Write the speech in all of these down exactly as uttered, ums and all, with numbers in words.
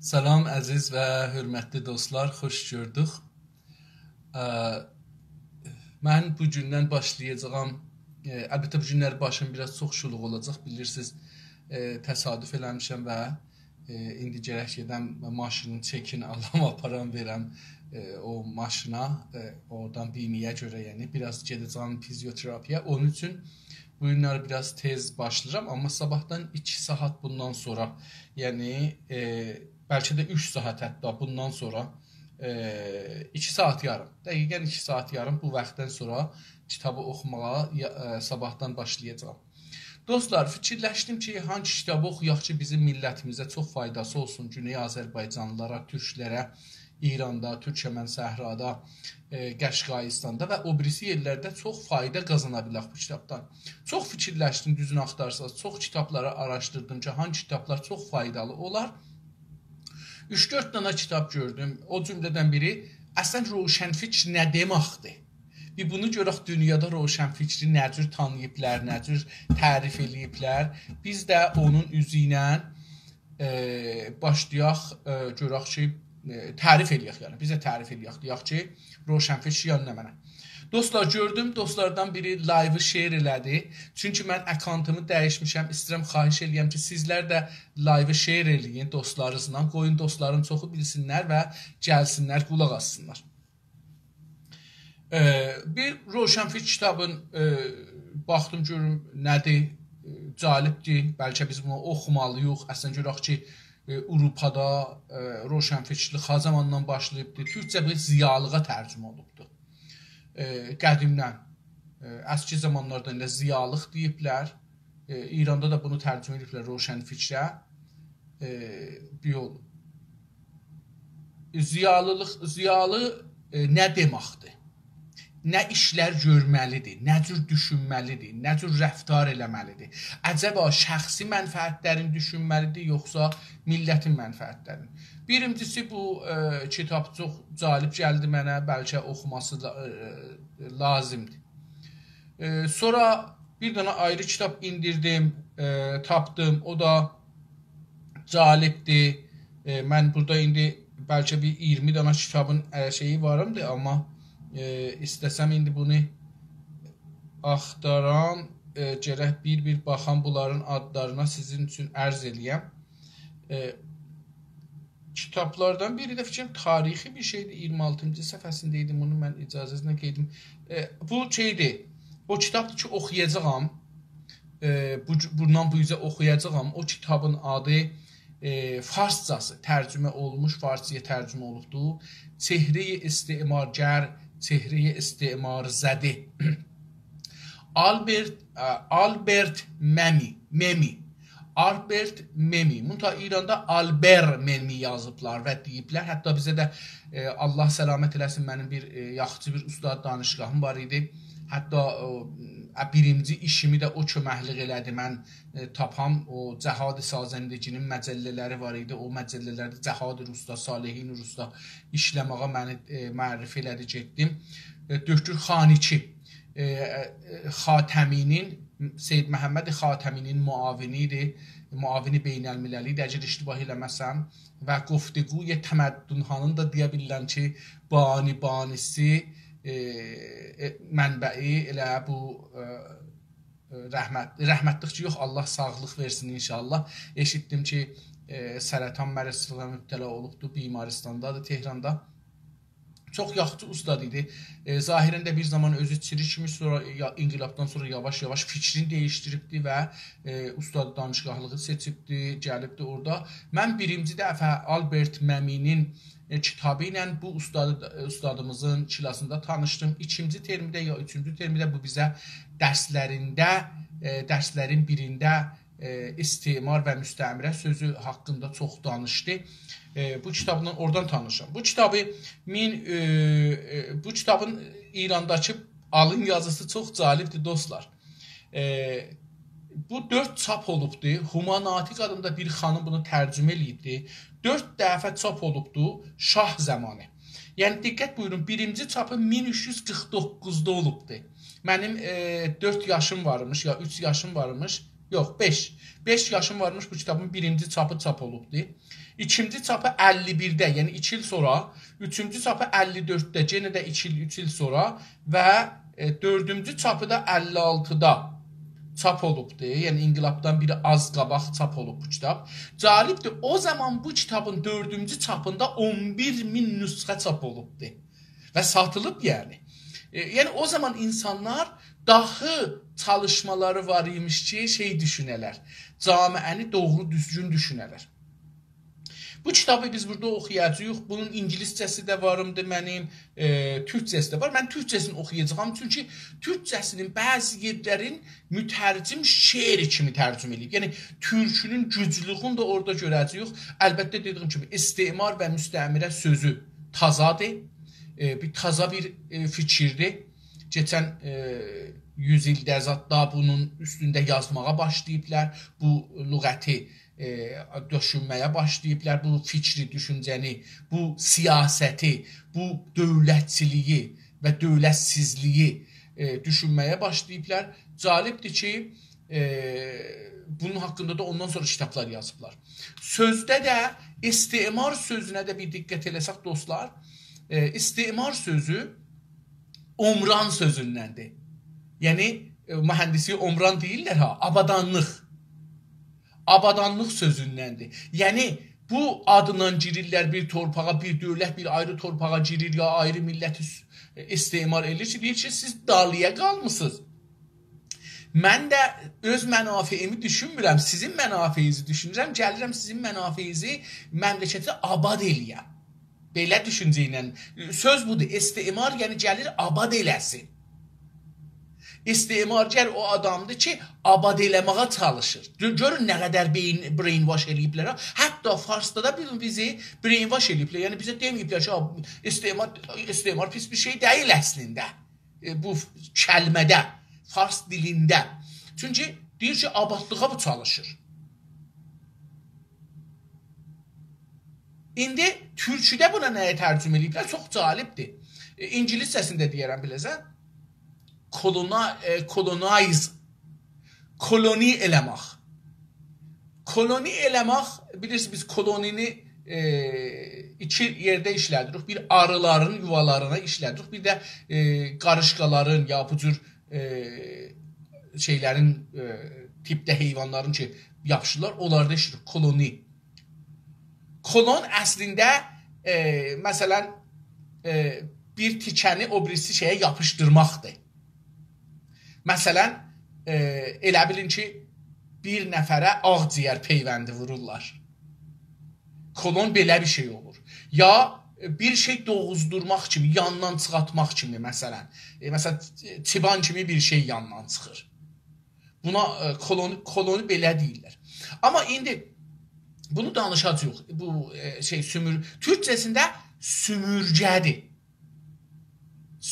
سلام، عزیز و حؤرمتلی دوستلار، خوش گؤردوک. ا، من بو گوندن باشلایاجاغام. ا، البته، بو گونلری باشیم بیر آز چوخ شولوق اولاجاق، بیلیرسینیز. ا، تصادف ائله‌میشم و، ا، ایندی گرک گئدم ماشینین چکینی آلام، آپارام، وئرم، ا، او ماشینا، ا، اورادان بیمه‌یه گؤره، یعنی، بیر آز گئده‌جم فیزیوتراپی‌یه. اونون اوچون بو گونلری بیر آز تئز باشلاییرام، آمما صاباحدان ایکی ساعات بوندان سونرا، یعنی، ا، بلکه ده اوچ ساعات حتی بوندان سونرا، ا، ایکی ساعات یاریم، دقیقاً ایکی ساعات یاریم بو واختدان سونرا کیتابی اوخوماغا یا-، ا، صاباحدان باشلایاجاغام. دوستلار، فیکیرلشدیم کی، هانسی کیتابی اوخویاق کی، بیزیم میللتیمیزه چوخ فایداسی اولسون، گونئی آذربایجانلیلارا، تورکلره، ایراندا، تورکمن صحرادا، ائ، قشقاییستاندا و او بیریسی یئرلرده چوخ فایدا قازانا بیلک بو کیتابدان. چوخ فیکیرلشدیم، دوزونو آختارساز، چوخ کیتابلاری آراشدیردیم کی، هانسی کیتابلار چوخ فایدالی اولار. اوچ-دؤرد دنه کیتاب گؤردوم. او جمله‌دن بیری، اصلاً روشنفکر نه دئمکدیر؟ بیر بونو گؤرک، دونیادا روشنفکری نه جور تانیییبلار، نه جور تعریف ائله‌ییبلر. بیز ده اونون اوزو ایله، ائ، باشلایاق، ائ، گؤرک کی، ائ، تعریف ائله‌یک، یعنی بیز ده تعریف ائله‌یک، دئیک کی، روشنفکر یعنی نمنه. دوستلار، گؤردوم، دوستلاردان بیری لایوی شیر ائله‌دی. چونکی من اکانتیمی دییشمیشم، ایسته‌ییرم، خواهش ائله‌یم کی، سیزلر ده لایوی شیر ائله‌یین دوستلارینیزلا. قویون دوستلارین چوخو بیلسینلر و گلسینلر، قولاق آسسینلار. ائ، بیر روشنفکر کیتابین، ائ، باخدیم گؤروم نه‌دیر، ائ، جالبدیر. بلکه بیز بونو اوخومالی‌ییق. اصلاً گؤرک کی، ائ، آوروپادا، ائ، روشنفکرلیک ها زاماندان باشلاییبدیر. تورکجه بیر ضیالیغا ترجمه اولوبدور. ائ، قدیمدن، ائ، اسکی زامانلاردان ائله ضیالیق دئییبلر. ائ، ایراندا دا بونو ترجمه ائدیبلر روشنفکره. ائ، بیر یول. ضیالیلیق، ضیالی، ائ، نه دئمکدیر؟ نه ایشلر گؤرمه‌لیدیر؟ نه جور دوشونمه‌لیدیر؟ نه جور رفتار ائله‌مه‌لیدیر؟ عجبا شخصی منفعتلرین دوشونمه‌لیدیر، یوخسا میللتین منفعتلرین؟ بیرینجیسی، بو، ائ، کیتاب چوخ جالب گلدی منه، بلکه اوخوماسی دا، ائ، لازیمدیر. ائ، سونرا بیر دنه آیری کیتاب ایندیردیم، ائ، تاپدیم. او دا جالبدیر. ائ، من بورادا ایندی بلکه بیر اییرمی دنه کیتابین، ائ، شئیی واریمدیر، آمما، ائ، ایسته‌سم ایندی بونو آختارام، ائ، گرک بیر-بیر باخام بونلارین آدلارینا، سیزین اوچون عرض ائله‌یم. ائ، کیتابلاردان بیری ده فیکریم تاریخی بیر شئیدیر. اییرمی آلتینجی صفحه‌سینده ایدی. بونو من اجازه‌نیزله قئیدیم. ائ، بو شئیدیر. او کیتابدیر کی، اوخویاجاغام. ائ، بو، بوندان بو اوزه اوخویاجاغام. او کیتابین آدی، ائ، فارسجاسی ترجمه اولموش، فارسی‌یا ترجمه اولوبدور. چهره‌ی استعمارگر، چهره‌ی استعمارزده. آلبرت، ا، آلبرت مئمی، مئمی. آلبرت مئمی. منتها ایراندا آلبر مئمی یازیبلار و دئییبلر. حتی بیزه ده، ائ، الله سلامت ائله‌سین، منیم بیر، ائ، یاخشی بیر اوستاد دانشگاهیم وار ایدی. حتی او، ا، بیرینجی ایشیمی ده او کؤمکلیک ائله‌دی. من، ائ، تاپام، او جهاد سازندگی‌نین مجله‌لری وار ایدی. او مجله‌لرده جهاد روستا، صالحین روستا ایشله‌مه‌یه منی، ائ، معرفی ائله‌دی، گئتدیم. ائ، دکتر خانیچی، ائ، ائ، خاتمی‌نین، سید محمد خاتمی‌نین معاونی ایدی، معاون بین‌المللی ایدی، اگر اشتباه ائله‌مه‌سم. و گفتگوی تمدن‌هانین دا دئیه بیلیرم کی، بانی بانی‌سی، ائ، ائ، منبعی ائله بو، ائ، ائ، رحمت، رحمتلیک کی، یوخ، الله ساغلیق وئرسین ان‌شاءالله. ائشیتدیم کی، ائ، سرطان مریضلیغینا مبتلا اولوبدو، بیمارستاندادیر تهراندا. چوخ یاخشی اوستاد ایدی. ائ، ظاهراً ده بیر زامان اؤزو چیری کیمی، سونرا یا-، انقلابدان سونرا یاواش-یاواش فیکرینی دییشدیریبدی و، ائ، اوستاد دانشگاهلیغی سئچیبدی، گلیبدی اورادا. من بیرینجی دفعه آلبرت مئمی‌نین، ائ، کیتابی ایله بو اوستادی، اوستادیمیزین کلاسیندا تانیشدیم. ایکینجی ترمده یا اوچونجو ترمده بو بیزه درسلرینده، ائ، درسلرین بیرینده ائ، استعمار و مستعمره سؤزو حاقیندا چوخ دانیشدی. ائ، بو کیتابلا اورادان تانیشام. بو کیتابی مین، ائ، ائ، بو کیتابین ایرانداکی آلین یازیسی چوخ جالبدیر، دوستلار. ائ، بو دؤرد چاپ اولوبدو. هوما ناطق آدیندا بیر خانیم بونو ترجمه ائله‌ییبدی. دؤرد دفعه چاپ اولوبدو شاه زامانی. یعنی، دقت بویورون، بیرینجی چاپی مین اوچ یوز قیرخ دوققوزدا اولوبدو. منیم، ائ، دؤرد یاشیم وارمیش، یا اوچ یاشیم وارمیش، یوخ، بئش. بئش یاشیم وارمیش، بو کیتابین بیرینجی چاپی چاپ اولوبدو. ایکینجی چاپی اللی بیرده، یعنی ایکی ایل سونرا، اوچونجو چاپی اللی دؤردده، یئنه ده ایکی ایل، اوچ ایل سونرا و، ائ، دؤردونجو چاپی دا اللی آلتیدا چاپ اولوبدو. یعنی انقلابدان بیر آز قاباق چاپ اولوب بو کیتاب. جالبدیر، او زامان بو کیتابین دؤردونجو چاپیندا اون بیر مین نسخه چاپ اولوبدو و ساتیلیب یعنی. ائ، یعنی او زامان اینسانلار داخی چالیشمالاری وار ایمیش کی، شئی دوشونه‌لر، جامعه‌نی دوغرو دوزگون دوشونه‌لر. بو کیتابی بیز بورادا اوخویاجاغیق. بونون اینگیلیسجه‌سی ده واریمدی منیم، ائ، تورکجه‌سی ده وار. من تورکجه‌سینی اوخویاجاغام، چونکی تورکجه‌سینین بعضی یئرلرین مترجم شعر کیمی ترجمه ائله‌ییب. یعنی تورکونون گوجلویونو ده اورادا گؤره‌جه‌ییک. البته، دئدیگیم کیمی، استعمار و مستعمره سؤزو تازادیر. ائ، بیر تازا بیر، ائ، فیکیردیر. کئچن، ائ، یوز ایلده زاددا بونون اوستونده یازماغا باشلاییبلار. بو لغتی، ائ، دوشونمه‌یه باشلاییبلار. بو فیکری، دوشونجه‌نی، بو سیاستی، بو دؤولتچیلیگی و دؤولتسیزلیگی، ائ، دوشونمه‌یه باشلاییبلار. جالبدیر کی، ائ، بونون حاقیندا دا اوندان سونرا کیتابلار یازیبلار. سؤزده ده استعمار سؤزونه ده بیر دقت ائله‌سک، دوستلار، ائ، استعمار سؤزو عمران سؤزوندندیر. یعنی، ائ، مهندسی عمران دئییرلر ها، آبادانلیق. آبادانلیق سؤزوندندیر. یعنی، بو آدلا گیریرلر بیر تورپاغا، بیر دؤولت بیر آیری تورپاغا گیریر، یا آیری میللتی س-، استعمار ائله‌ییر کی، دئییر کی، سیز دالییا قالمیسینیز. من ده اؤز منافعیمی دوشونمورم، سیزین منافعینیزی دوشونورم. گلیرم سیزین منافعینیزی، مملکتی آباد ائله‌یم. بئله دوشونجه ایله، سؤز بودور، استعمار، یعنی گلیر آباد ائله‌سین. استعمارگر او آدامدیر کی، آباد ائله‌مه‌یه چالیشیر. گؤ-، گؤرون نه قدر بئیین، brainwash ائله‌ییبلر ها. حتی فارسدا دا بی-، بیزی brainwash ائله‌ییبلر. یعنی بیزه دئمه‌ییبلر کی، «آ، استعمار، استعمار پیس بیر شئی دئییل اصلینده.» ائ، بو ف-، کلمه‌ده، فارس دیلینده. چونکی دئییر کی، آبادلیغا بو چالیشیر. ایندی تورکوده بونا نه‌یه ترجمه ائله‌ییبلر؟ چوخ جالبدیر. ائ، اینگیلیسجه‌سینده دئیه‌رم بیله‌زه. Coloni-، ائ، colonize، کولونی ائله‌مک. کولونی ائله‌مک، بیلیرسینیز، بیز کولونینی، ائ، ایکی یئرده ایشله‌دیریک. بیر آریلارین یووالاریندا ایشله‌دیریک، بیر ده، ائ، قاریشقالارین یا بو جور، ائ، شئیلرین، ائ، تیپده حیوانلارین کی، یاپیشیرلار، اونلاردا ایشله‌دیریک. کولونی. کولون اصلینده، ائ، مثلا، ائ، بیر تیکه‌نی او بیریسی شئیه یاپیشدیرماقدیر. مثلا، ائ، ائله بیلین کی، بیر نفره آغ‌جیگر پیوندی وورورلار. کولون بئله بیر شئی اولور. یا بیر شئی دوغوزدورماق کیمی، یاندان چیخارتماق کیمی، مثلا. ائ، مثلا، چیبان کیمی بیر شئی یاندان چیخیر. بونا، ائ، کولونی، کولونی بئله دئییرلر. آمما ایندی بونو دانیشاجاغیق. بو، ائ، شئی، سومور-، تورکجه‌سینده سومورگه‌دیر.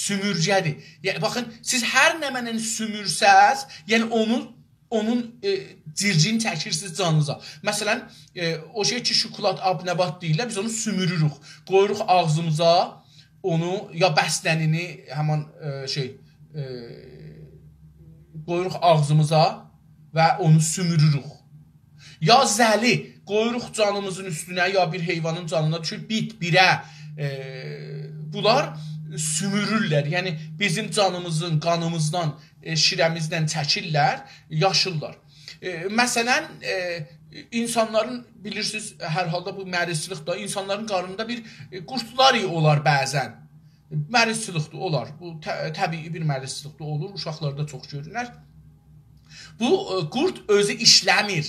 سومورگه‌دیر. یعنی، باخین، سیز هر نمنه‌نی سومورسز، یعنی اونو، اونون، ائ، جیرجینی چکیرسینیز جانینیزا. مثلا، ائ، او شئی کی، شکلات، آب نبات دئییرلر، بیز اونو سوموروروک. قویوروق آغزیمیزا، اونو یا بستنینی، همان، ائ، شئی، ائ، قویوروق آغزیمیزا و اونو سوموروروک. یا زلی قویوروق جانیمیزین اوستونه، یا بیر حیوانین جانینا دوشور، بیت، بیره، ائ، بونلار سومورورلر. یعنی بیزیم جانیمیزین، قانیمیزدان، ائ، شیره‌میزدن چکیرلر، یاشیرلار. ائ، مثلا، ائ، اینسانلارین، بیلیرسینیز، هر حالدا بو مریضچیلیک دا، اینسانلارین قارنیندا بیر، ائ، قوردلار اولار بعضا. مریضچیلیکدیر، اولار. بو ط-، طبیعی بیر مریضچیلیکدیر، اولور، اوشاقلاردا چوخ گؤرونر. بو، ائ، قورد اؤزو ایشله‌میر.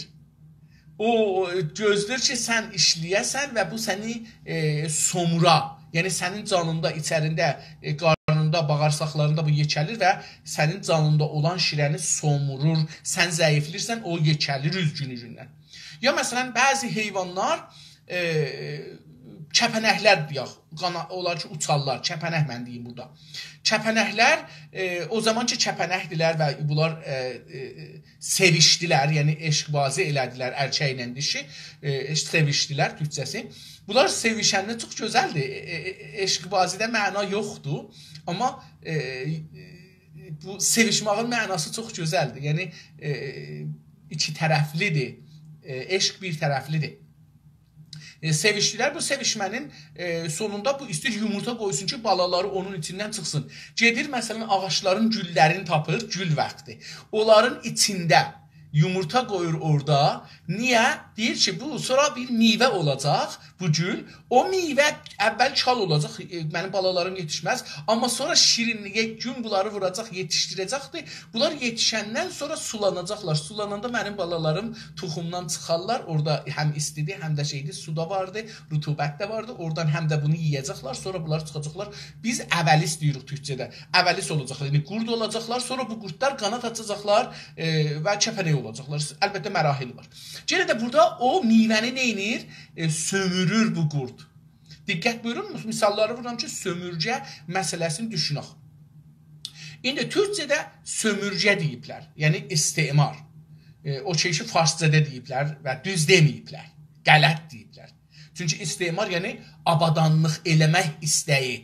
او، ائ، گؤزله‌ییر کی، سن ایشله‌یه‌سن و بو سنی، ائ، سومورا، یعنی سنین جانیندا، ایچرینده، ائ، قارنیندا، باغیرساقلاریندا بو یئکه‌لیر و سنین جانیندا اولان شیره‌نی سومورور. سن ضعیفله‌ییرسن، او یئکه‌لیر اوز گونو گوندن. یا مثلا، بعضی حیوانلار، ائ، کپنکلر دئیک، قانا-، اونلار کی، اوچارلار، کپنک من دئییم بورادا. کپنکلر، ائ، او زامان کی، کپنکدیلر و بونلار، ائ، ائ، سئویشدیلر، یعنی عشق‌بازی ائله‌دیلر، ارکک ایله دیشی، ائ، عشق سئویشدیلر تورکجه‌سی. بونلار سئویشنده چوخ گؤزلدیر. ائ، ائ، ائ، عشق‌بازی‌ده معنا یوخدور، آمما، ائ، ائ، بو سئویشماغین معناسی چوخ گؤزلدیر. یعنی، ائ، ایکی طرفلی‌دیر. ائ، عشق بیر طرفلی‌دیر. ائ، سئویشدیلر. بو سئویشمه‌نین، ائ، سونوندا بو ایسته‌ییر یومورتا قویسون کی، بالالاری اونون ایچیندن چیخسین. گئدیر، مثلا، آغاجلارین گوللرینی تاپیر، گول واختی. اونلارین ایچینده یومورتا قویور اورادا. نییه؟ دئییر کی، بو سونرا بیر میوه اولاجاق، بو گول. او میوه اول کال اولاجاق، ائ، منیم بالالاریم یئتیشمز. آمما سونرا شیرینلییه گون بونلاری ووراجاق، یئتیشدیره‌جکدیر. بونلار یئتیشندن سونرا سولاناجاقلار. سولاناندا منیم بالالاریم توخومدان چیخارلار. اورادا هم ایستیدیر، هم ده شئیدیر، سو دا واردی، رطوبت ده واردی. اورادان هم ده بونو یئیه‌جکلر، سونرا بونلار چیخاجاقلار. بیز اولیس دئییریک تورکجه‌ده. اولیس اولاجاقلار، یعنی قورد اولاجاقلار، سونرا بو قوردلار قاناد آچاجاقلار، ائ، و کپنک اولاجاقلار. البته، مراحل وار. یئنه ده بورادا او میوه‌نی نئینیر؟ ائ، سؤمورور بو قورد. دقت بویورون، مثاللاری وورورام کی، سؤمورگه مسئله‌سینی دوشونک. ایندی تورکجه‌ده سؤمورگه دئییبلر، یعنی استعمار. ائ، او شئی کی، فارسجادا دئییبلر و دوز دئمه‌ییبلر، غلط دئییبلر. چونکی استعمار، یعنی آبادانلیق ائله‌مک ایسته‌یی.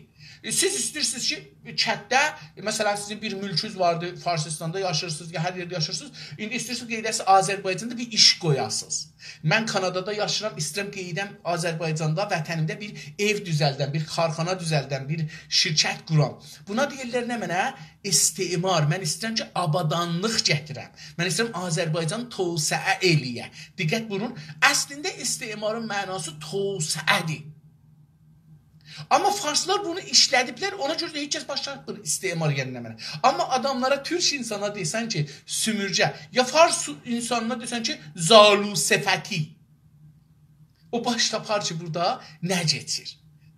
ائ، سیز ایسته‌ییرسینیز کی، کتده، ائ، مثلا، سیزین بیر مولکونوز واردی، فارسیستاندا یاشاییرسینیز، یا هر یئرده یاشاییرسینیز، ایندی ایسته‌ییرسینیز، گئده‌سینیز آذربایجاندا بیر ایش قویاسینیز. من کانادادا یاشاییرام، ایسته‌ییرم گئدم آذربایجاندا، وطنیمده بیر ائو دوزلدم، بیر کارخانا دوزلدم، بیر شرکت قورام. بونا دئییرلر نمنه؟ استعمار. من ایسته‌ییرم کی، آبادانلیق گتیرم. من ایسته‌ییرم آذربایجان توسعه ائله‌یه. دقت بویورون، اصلینده استعمارین معناسی توسعه‌دیر. آمما فارسلار بونو ایشله‌دیبلر، اونا گؤره ده هئچ کس باشلامیر استعمار، یعنی نمنه. آمما آداملارا، تورک اینسانا دئسن کی، سؤمورگه، یا فارس اینسانینا دئسن کی، زالوصفتی، او باش تاپار کی، بورادا نه کئچیر.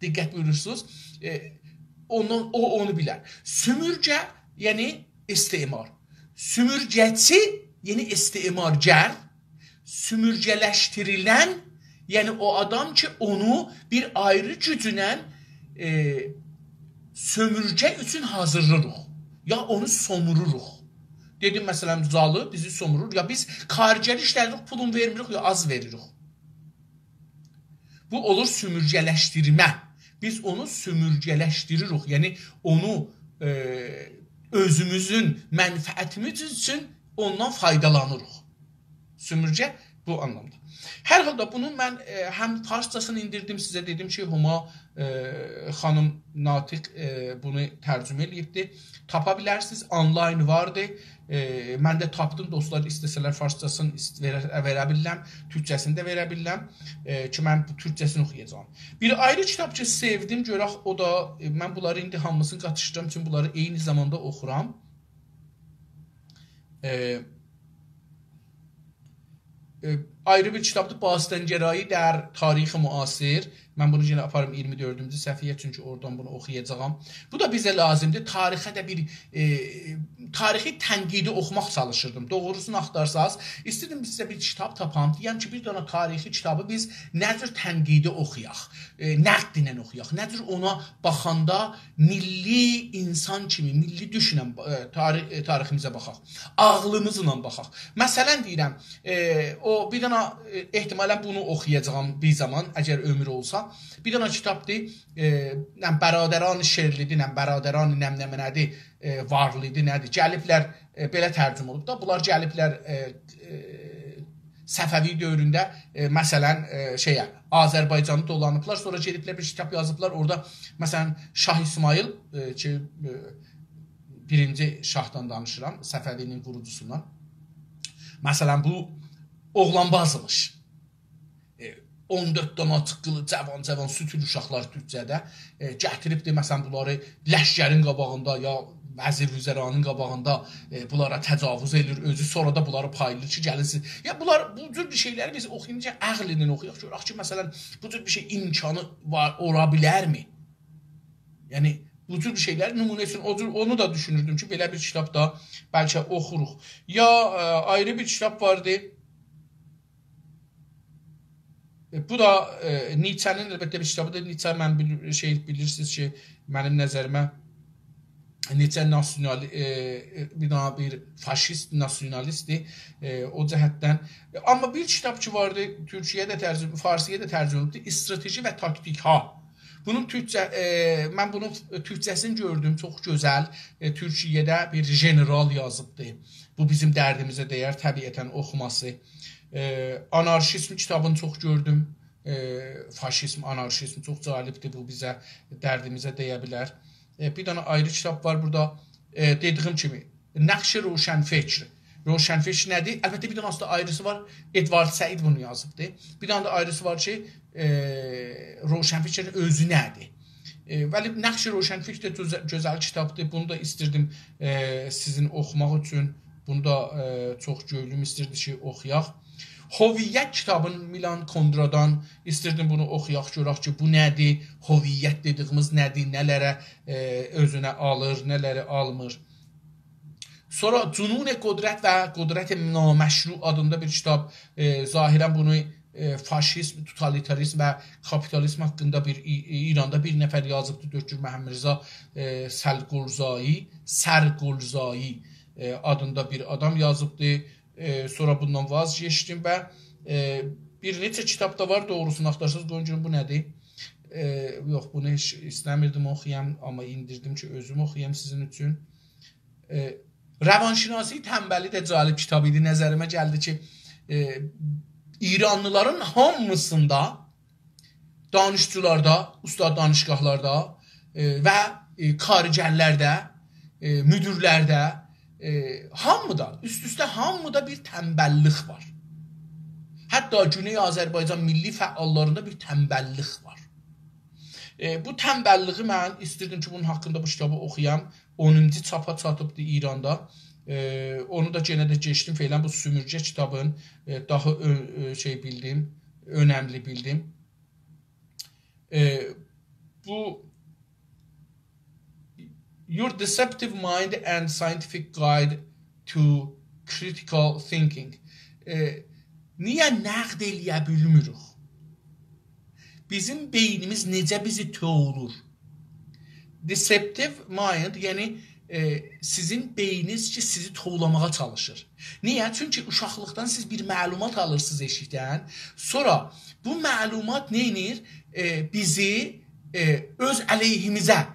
دقت بویورورسونوز، ائ، اونو، او اونو بیلر. سؤمورگه، یعنی استعمار. سؤمورگه‌چی، یعنی استعمارگر. سؤمورگه‌لشدیریلن، یعنی او آدام کی، اونو بیر آیری گوجونن، ائ، سؤمورگه اوچون حاضیرلاییریق. یا اونو سوموروروق. دئدیم، مثلا، زالی بیزی سومورور. یا بیز کارگری ایشله‌دیریک، پولون وئرمیریک، یا آز وئریریک. بو اولور سؤمورگه‌لشدیرمه. بیز اونو سؤمورگه‌لشدیریریک. یعنی اونو، ائ، اؤزوموزون منفعتیمیز اوچون اوندان فایدالانیریق. سؤمورگه بو آنلامدا. هر حالدا بونو من، ائ، هم فارسجاسینی ایندیردیم، سیزه دئدیم کی، هما، ائ، خانیم ناطق، ائ، بونو ترجمه ائله‌ییبدی. تاپا بیلرسینیز، آنلاین واردی. ائ، من ده تاپدیم، دوستلار ایسته‌سه‌لر فارسجاسینی ایست-، وئره، وئره بیلرم، تورکجه‌سینی ده وئره بیلرم. ائ، کی، من بو تورکجه‌سینی اوخویاجاغام. بیر آیری کیتاب کی، سئودیم، گؤرک، او دا، ائ، من بونلاری ایندی هامیسینی قاتیشدیرام، چونکی بونلاری عینی زاماندا اوخورام. ائ، ائ، آیری بیر کیتابدیر، باستان‌گرایی در تاریخ معاصر. من بونو یئنه آپاریم ایگیرمی دؤردونجو صفحه‌یه، چونکی اورادان بونو اوخویاجاغام. بو دا بیزه لازیمدیر. تاریخه ده بیر، ائ، تاریخی تنقیدی اوخوماق چالیشیردیم. دوغروسونو آختارساز، ایسته‌دیم سیزه بیر کیتاب تاپام. دئیم کی، بیر دنه تاریخی کیتابی بیز نه جور تنقیدی اوخویاق، ائ، نقد ایله اوخویاق، نه جور اونا باخاندا میللی اینسان کیمی، میللی دوشونن، ائ، تاری-، ائ، تاریخیمیزه باخاق. عاغلیمیزلا باخاق. مثلا دئییرم، ائ، او بیر دنه، ائ، احتمالا بونو اوخویاجاغام بیر زامان، اگر عؤمور اولسا. بیر دنه کیتابدیر، ائ، نه، برادران شئرلی‌دیر، نه، برادران نمنه‌منه‌دیر، ائ، وارلی‌دیر، نه‌دیر. گلیبلر، ائ، بئله ترجمه اولوب دا. بونلار گلیبلر، ائ، ائ، صفوی دؤورونده، ائ، مثلا، ائ، شئیه، آذربایجانی دولانیبلار، سونرا گئدیبلر بیر کیتاب یازیبلار. اورادا، مثلا، شاه اسماعیل، ائ، کی، ائ، بیرینجی شاهدان دانیشیرام، صفوی‌نین قوروجوسوندان. مثلا، بو اوغلانبازمیش. ائ، اون دؤرد دنه آچیققیلی، جاوان-جاوان سوتون اوشاقلار تورکجه‌ده، ائ، گتیریبدیر، مثلا، بونلاری لشکرین قاباغیندا یا وزیر وزرانین قاباغیندا، ائ، بونلارا تجاوز ائله‌ییر، اؤزو سونرا دا بونلاری پایلاییر کی، گلین سیز. یا بونلار، بو جور بیر شئیلری بیز اوخویونجا عقلینن اوخویاق، گؤرک کی، مثلا، بو جور بیر شئی امکانی وار، اولا بیلرمی؟ یعنی، بو جور بیر شئیلر نمونه اوچون، او جور، اونو دا دوشونوردوم کی، بئله بیر کیتاب دا بلکه اوخوروق. یا، ائ، آیری بیر کیتاب واردی. ائ، بو دا، ائ، نیچه‌نین البته بیر کیتابیدیر. نیچه، من بیل-، شئی، بیلیرسینیز کی، منیم نظریمه نیچه ناسیونال-، ائ، ائ، بیر دنه بیر فاشیست ناسیونالیستدیر. ائ، او جهتدن. ائ، آمما بیر کیتاب کی واردی، تورکیه‌یه ده ترجمه، فارسی‌یه ده ترجمه اولوبدور. استراتژی و تاکتیک‌ها. بونون تورکجه، ائ، من بونون تورکجه‌سینی گؤردوم، چوخ گؤزل. ائ، تورکیه‌ده بیر ژنرال یازیبدی. بو بیزیم دردیمیزه دیر، طبیعتا اوخوماسی. ائ، آنارشیزم کیتابینی چوخ گؤردوم. ائ، فاشیزم، آنارشیزم چوخ جالبدیر، بو بیزه، دردیمیزه دیه بیلر. ائ، بیر دنه آیری کیتاب وار بورادا، ائ، دئدیگیم کیمی، نقش روشنفکر. روشنفکر نه‌دیر؟ البته، بیر دنه آستا آیریسی وار، ادوارد سعید بونو یازیبدی. بیر دنه ده آیریسی وار کی، ائ، روشنفکرین اؤزو نه‌دیر؟ ائ، ولی نقش روشنفکر ده گؤزه-، گؤزل کیتابدیر. بونو دا ایستیردیم، ائ، سیزین اوخوماق اوچون. بونو دا، ائ، چوخ گؤیلوم ایستیردی کی، اوخویاق. هویت کیتابین میلان کوندرادان ایستیردیم بونو اوخویاق، گؤرک کی، بو نه‌دیر؟ هویت دئدیگیمیز نه‌دیر؟ نه‌لره، ائ، اؤزونه آلیر، نه‌لری آلمیر؟ سونرا جنون قدرت و قدرت نامشروع آدیندا بیر کیتاب. ائ، ظاهراً بونو، ائ، فاشیزم، توتالیتاریزم و کاپیتالیزم حاقیندا بیر ای-، ای-، ایراندا بیر نفر یازیبدی، دکتر محمدرضا، ائ، سلقلزایی، سرقلزایی، ائ، آدیندا بیر آدام یازیبدی. ائ، سونرا بوندان واز کئچدیم و، ائ، بیر نئچه کیتاب دا وار، دوغروسونو آختارسانیز، قویون گؤروم بو نه‌دیر؟ ائ، یوخ، بونو هئچ ایسته‌میردیم اوخویام، آمما ایندیردیم کی، اؤزوم اوخویام سیزین اوچون. ائ، روانشناسی تنبلی ده جالب کیتاب ایدی. نظریمه گلدی کی، ائ، ایرانلیلارین هامیسیندا، دانشجولاردا، اوستاد دانشگاهلاردا، ائ، و، ائ، کارگرلرده، ائ، مدیرلرده، ائ، هامیدا، اوست-اوسته هامیدا بیر تنبللیک وار. حتی گونئی آذربایجان میللی فعاللاریندا بیر تنبللیک وار. ائ، بو تنبللیگی من ایستیردیم کی، بونون حاقیندا بو کیتابی اوخویام. اونونجو چاپا چاتیبدی ایراندا. ائ، اونو دا یئنه ده کئچدیم، فعلاً بو سومورگه کیتابین، ائ، داها اؤ-، اؤ-، شئی بیلدیم، اؤنملی بیلدیم. ائ، بو Your Deceptive Mind and Scientific Guide to Critical Thinking. ائ، نییه نقد ائله‌یه بیلمیریک؟ بیزیم بئینیمیز نئجه بیزی توولور؟ Deceptive mind، یعنی، ائ، سیزین بئینینیز کی، سیزی توولاماغا چالیشیر. نییه؟ چونکی اوشاقلیقدان سیز بیر معلومات آلیرسینیز ائشیکدن، سونرا بو معلومات نئینیر؟ ائ، بیزی، ائ، اؤز علیهیمیزه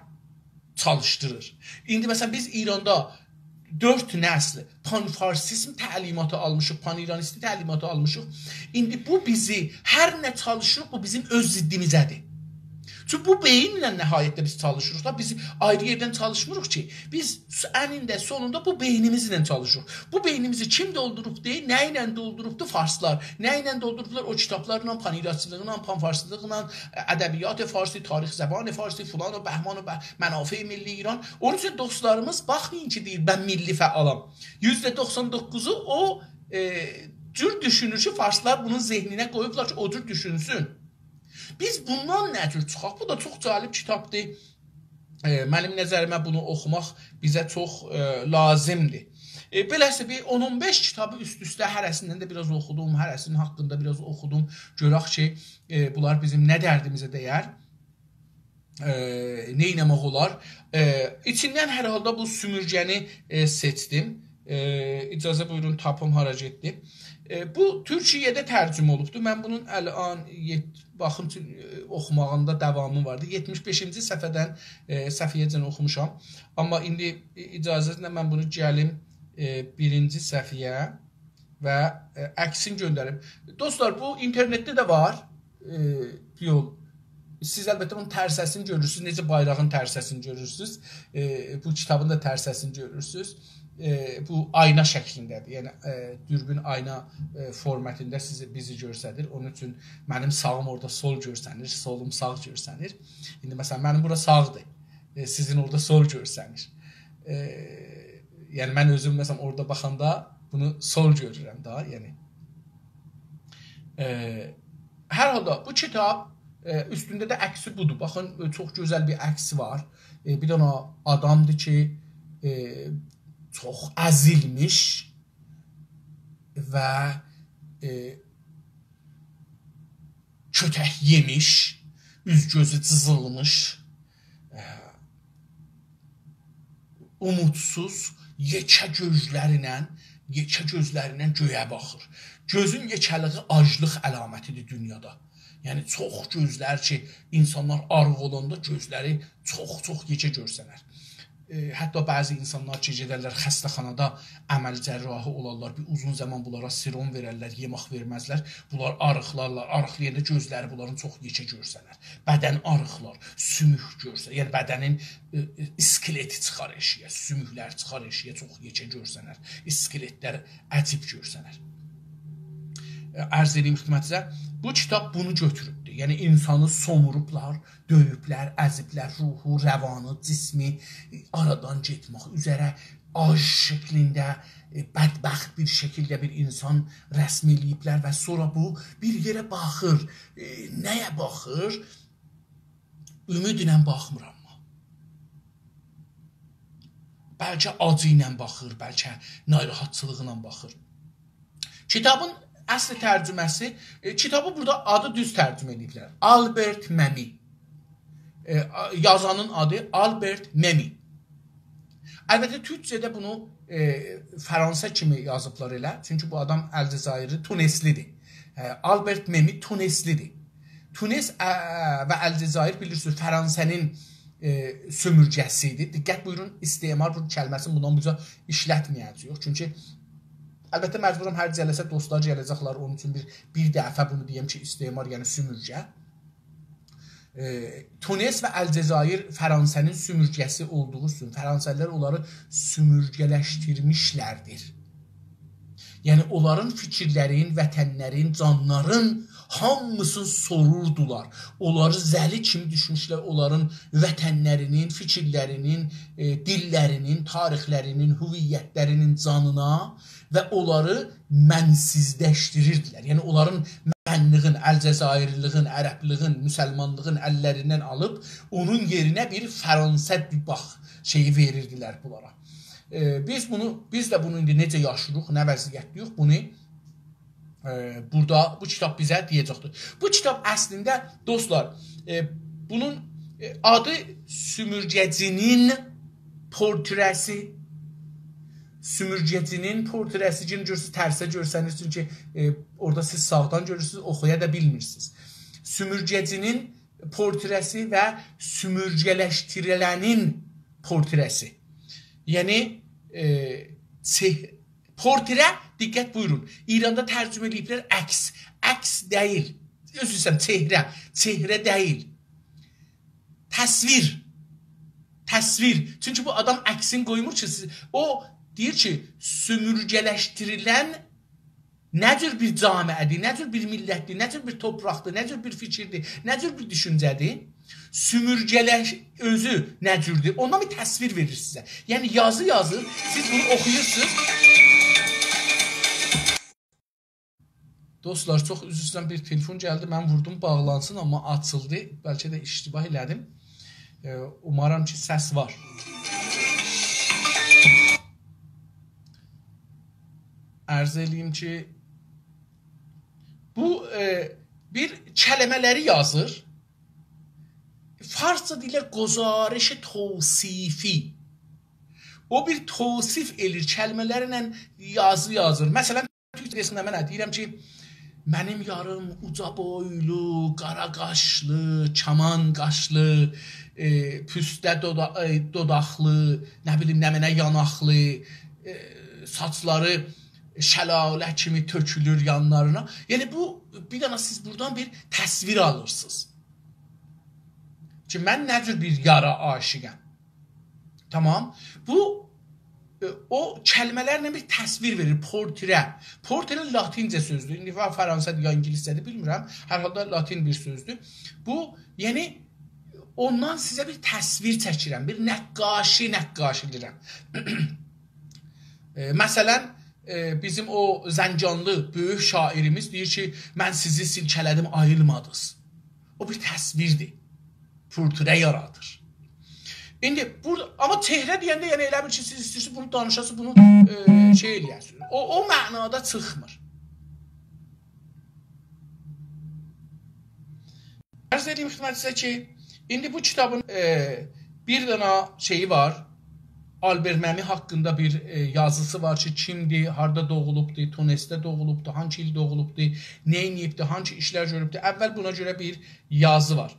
چالیشدیریر. ایندی، مثلاً، بیز ایراندا دؤرد نسل پان‌فارسیزم تعلیماتی آلمیشیق، پان‌ایرانیستی تعلیماتی آلمیشیق. ایندی بو بیزی، هر نه چالیشیریق، بو بیزیم اؤز ضدیمیزه‌دیر. چونکی بو بئیینله نهایتده بیز چالیشیریق دا، بیز آیری یئردن چالیشمیریق کی. بیز س-، انینده، سونوندا بو بئینیمیزله چالیشیریق. بو بئینیمیزی کیم دولدوروبدو؟ نه ایله دولدوروبدو؟ فارسلار. نه ایله دولدوروبلار؟ او کیتابلارلا، پان‌ایرانچیلیقلا، پان‌فارسیلیقلا، ادبیات فارسی، تاریخ زبان فارسی، فلان و بهمان و به-، منافع ملی ایران. اونون اوچون دوستلاریمیز، باخمایین کی، دئییر، «من میللی فعالام.» یوزده دوخسان دوققوزو او، ائ، جور دوشونور کی، فارسلار بونون ذهنینه قویوبلار کی، او جور دوشونسون. بیز بوندان نه جور چیخاق؟ بو دا چوخ جالب کیتابدیر. ائ، منیم نظریمه بونو اوخوماق بیزه چوخ، ائ، لازیمدیر. ائ، بئله‌سی بیر اون اون بئش کیتابی اوست-اوسته هره‌سیندن ده بیر آز اوخودوم، هره‌سینین حاقیندا بیر آز اوخودوم. گؤرک کی، ائ، بونلار بیزیم نه دردیمیزه دیر، ائ، نه ائتمک اولار. ائ، ایچیندن هر حالدا بو سومورگه‌نی، ائ، سئچدیم. ائ، اجازه بویورون، تاپیم هارا گئتدی. ائ، بو تورکیه‌ده ترجمه اولوبدور. من بونون الان یئت-، باخیم اوچون، ائ، اوخوماغیندا داوامی واردی. یئتمیش بئشینجی صفحه‌دن، ائ، صفحه‌یه‌جن اوخوموشام. آمما ایندی، ائ، اجازه‌نیزله من بونو گلیم، ائ، بیرینجی صفحه‌یه و، ائ، عکسینی گؤندریم. دوستلار، بو اینترنتده ده وار. ائ، یول. سیز البته بونون ترسه‌سینی گؤرورسونوز. نئجه بایراغین ترسه‌سینی گؤرورسونوز. ائ، بو کیتابین دا ترسه‌سینی گؤرورسونوز. ائ، بو آینا شکلینده‌دیر. یعنی، ائ، دوربین آینا، ائ، فورماتیندا سیزی، بیزی گؤستریر. اونون اوچون منیم ساغیم اورادا سول گؤرسنیر، سولوم ساغ گؤرسنیر. ایندی، مثلاً، منیم بورا ساغدیر. ائ، سیزین اورادا سول گؤرسنیر. ائ، یعنی، من اؤزوم، مثلاً، اورادا باخاندا بونو سول گؤرورم دا، یعنی. ائ، هر حالدا بو کیتاب، ائ، اوستونده ده عکسی بودور. باخین، ائ، چوخ گؤزل بیر عکسی وار. ائ، بیر دنه آدامدیر کی، ائ، چوخ ازیلمیش و، ائ، کؤتک یئمیش، اوز گؤزو جیزیلمیش، ائ، اومودسوز، یئکه گؤزلری ایله، یئکه گؤزلری ایله گؤیه باخیر. گؤزون یئکه‌لیگی آجلیق علامتیدیر دونیادا. یعنی، چوخ گؤزلر کی، اینسانلار آریق اولاندا گؤزلری چوخ-چوخ یئکه گؤرسنر. ائ، حتی بعضی اینسانلار کی، گئدرلر خسته‌خانادا عمل جراحی اولارلار، بیر اوزون زامان بونلارا سیروم وئررلر، یئمک وئرمزلر. بونلار آریقلارلار، آریقلایاندا گؤزلری بونلارین چوخ یئکه گؤرسنر. بدن آریقلار، سوموک گؤرسنر. یعنی بدنین، ائ، ائ، اسکلتی چیخار ائشیگه، سوموکلر چیخار ائشیگه، چوخ یئکه گؤرسنر. اسکلتلر عجیب گؤرسنر. ائ، عرض ائدییم خدمتینیزه، بو کیتاب بونو گؤتوروبدور. یعنی اینسانی سوموروبلار، دؤیوبلر، ازیبلر، روحو، روانی، جسمی آرادان گئتمک اوزره آج شکلینده، ائ، بدبخت بیر شکیلده بیر اینسان رسم ائله‌ییبلر و سونرا بو بیر یئره باخیر. ائ، نه‌یه باخیر؟ اومیدله باخمیر آمما. بلکه آجی ایله باخیر، بلکه ناراحتچیلیغینان باخیر. کیتابین اصل ترجمه‌سی، ائ، کیتابی بورادا آدی دوز ترجمه ائدیبلر. آلبرت مئمی. ائ، آ-، یازانین آدی آلبرت مئمی. البته، تورکجه‌ده بونو، ائ، فرانسه کیمی یازیبلار ائله. چونکی بو آدام الجزایرلی، تونسلی‌دیر. ائ، آلبرت مئمی تونسلی‌دیر. تونس، ا، و الجزایر، بیلیرسینیز، فرانسه‌نین، ائ، سؤمورگه‌سی ایدی. دقت بویورون، استعمار بو کلمه‌سینی بوندان بو اوزه ایشلتمه‌یه‌جه‌ییک. چونکی، البته، مجبورام هر جلسه دوستلار گله‌جکلر، اونون اوچون بیر، بیر دفعه بونو دئیم کی، استعمار، یعنی سؤمورگه. ائ، تونس و الجزایر فرانسه‌نین سؤمورگه‌سی اولدوغو اوچون فرانسه‌لی‌لر اونلاری سؤمورگه‌لشدیرمیشلردیر. یعنی اونلارین فیکیرلرین، وطنلرین، جانلارین هامیسینی سوروردولار. اونلاری ذلیل کیمی دوشونموشلر، اونلارین وطنلرینین، فیکیرلرینین، ائ، دیللرینین، تاریخلرینین، هویتلرینین جانینا و اونلاری منسیزلشدیریردیلر. یعنی اونلارین منلیگین، الجزایرلیلیگین، عربلیگین، مسلمانلیغین اللریندن آلیب، اونون یئرینه بیر فرانسه، باخ، شئیی وئریردیلر بونلارا. ائ، بیز بونو، بیز ده بونو ایندی نئجه یاشیریق، نه وضعیتده‌ییک، بونو، ائ، بورادا بو کیتاب بیزه دئیه‌جکدیر. بو کیتاب اصلینده، دوستلار، ائ، بونون، ائ، آدی سؤمورگه‌جی‌نین پورتره‌سی. سؤمورگه‌جی‌نین پورتره‌سی، یئنه گؤرورسونوز، ترسه گؤرسنیر، چونکی، ائ، اورادا سیز ساغدان گؤرورسونوز، اوخویا دا بیلمیرسینیز. سؤمورگه‌جی‌نین پورتره‌سی و سؤمورگه‌لشدیریلنین پورتره‌سی. یعنی، ائ، چه-، پورتره، دقت بویورون، ایراندا ترجمه ائله‌ییبلر عکس. عکس دئییل. عذر ایسته‌ییرم، چهره. چهره دئییل. تصویر. تصویر. چونکی بو آدام عکسین قویمور کی، سیز، او دئییر کی، سؤمورگه‌لشدیریلن نه جور بیر جامعه‌دیر، نه جور بیر میللتدیر، نه جور بیر تورپاقدیر، نه جور بیر فیکیردیر، نه جور بیر دوشونجه‌دیر، سؤمورگه‌لش-، اؤزو نه جوردور، اوندان بیر تصویر وئریر سیزه. یعنی یازی یازیر، سیز بونو اوخویورسونوز. دوستلار، چوخ عذر ایسته‌ییرم، بیر تلفون گلدی، من ووردوم باغلانسین، آمما آچیلدی. بلکه ده اشتباه ائله‌دیم. ائ، اومارام کی، سس وار. عرض ائله‌ییم کی، بو، ائ، بیر کلمه‌لری یازیر. فارسجا دئییرلر گزارش توصیفی. او بیر توصیف ائله‌ییر، کلمه‌لرله یازی یازیر. مثلا، تورکجه‌سینده من دئییرم کی، منیم یاریم اوجا بویلو، قارا قاشلی، کامان قاشلی، ائ، پوسته دودا-، ائ، دوداقلی، نه بیلیم، نمنه یاناقلی، ائ، ساچلاری شلاله کیمی تؤکولور یانلارینا. یعنی بو، بیر دنه سیز بورادان بیر تصویر آلیرسینیز کی، من نه جور بیر یارا عاشیقم. تامام. بو، ائ، او کلمه‌لرله بیر تصویر وئریر، پورتره. پورتره لاتینجه سؤزدور. ایندی وا-، فرانسه‌دیر یا اینگیلیسجه‌دیر، بیلمیرم. هر حالدا لاتین بیر سؤزدور. بو، یعنی، اوندان سیزه بیر تصویر چکیرم، بیر نقاشی نقاشی ائدیرم. ائ، مثلا، ائ، بیزیم او زنجانلی بؤیوک شاعیریمیز دئییر کی، «من سیزی سیلکه‌له‌دیم، آییلمادینیز.» او بیر تصویردیر. پورتره یارادیر. ایندی بورادا، آمما چهره دئینده، یعنی ائله بیل کی، سیز ایسته‌ییرسینیز بونو دانیشاسینیز، بونو، ائ، شئی ائله‌یه‌سینیز. او، او معنادا چیخمیر. عرض ائدییم خدمتینیزه کی، ایندی بو کیتابین، ائ، بیر دنه شئیی وار. آلبر مئمی حاقیندا بیر، ائ، یازیسی وار کی، کیمدیر، هاردا دوغولوبدور، تونسده دوغولوبدور، هانسی ایل دوغولوبدور، نه ائدیبدیر، هانسی ایشلر گؤروبدور. اول بونا گؤره بیر یازی وار.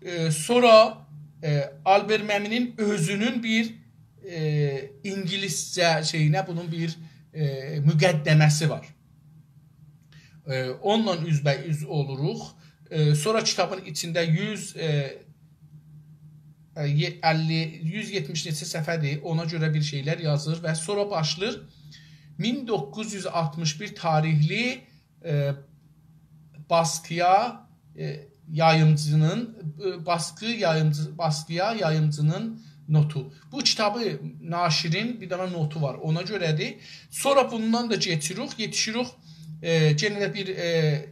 ائ، سونرا، ائ، آلبر مئمی‌نین اؤزونون بیر ائ، اینگیلیسجه شئیینه بونون بیر، ائ، مقدمه‌سی وار. ائ، اونونلا اوزبه‌اوز اولوروق. ائ، سونرا کیتابین ایچینده یوز، ائ، ائ، یئ-، اللی، یوز یئتمیش نئچه صفحه‌دیر، اونا گؤره بیر شئیلر یازیر و سونرا باشلاییر مین دوققوز یوز آلتمیش بیر تاریخلی ائ، باسقییا، ائ، یاییمجی‌نین، ائ، باسقی یاییمجی، باسقییا یاییمجی‌نین نوتو. بو کیتابی ناشرین بیر دنه نوتو وار، اونا گؤره‌دیر. سونرا بوندان دا کئچیریک، یئتیشیریک، ائ، یئنه ده بیر، ائ،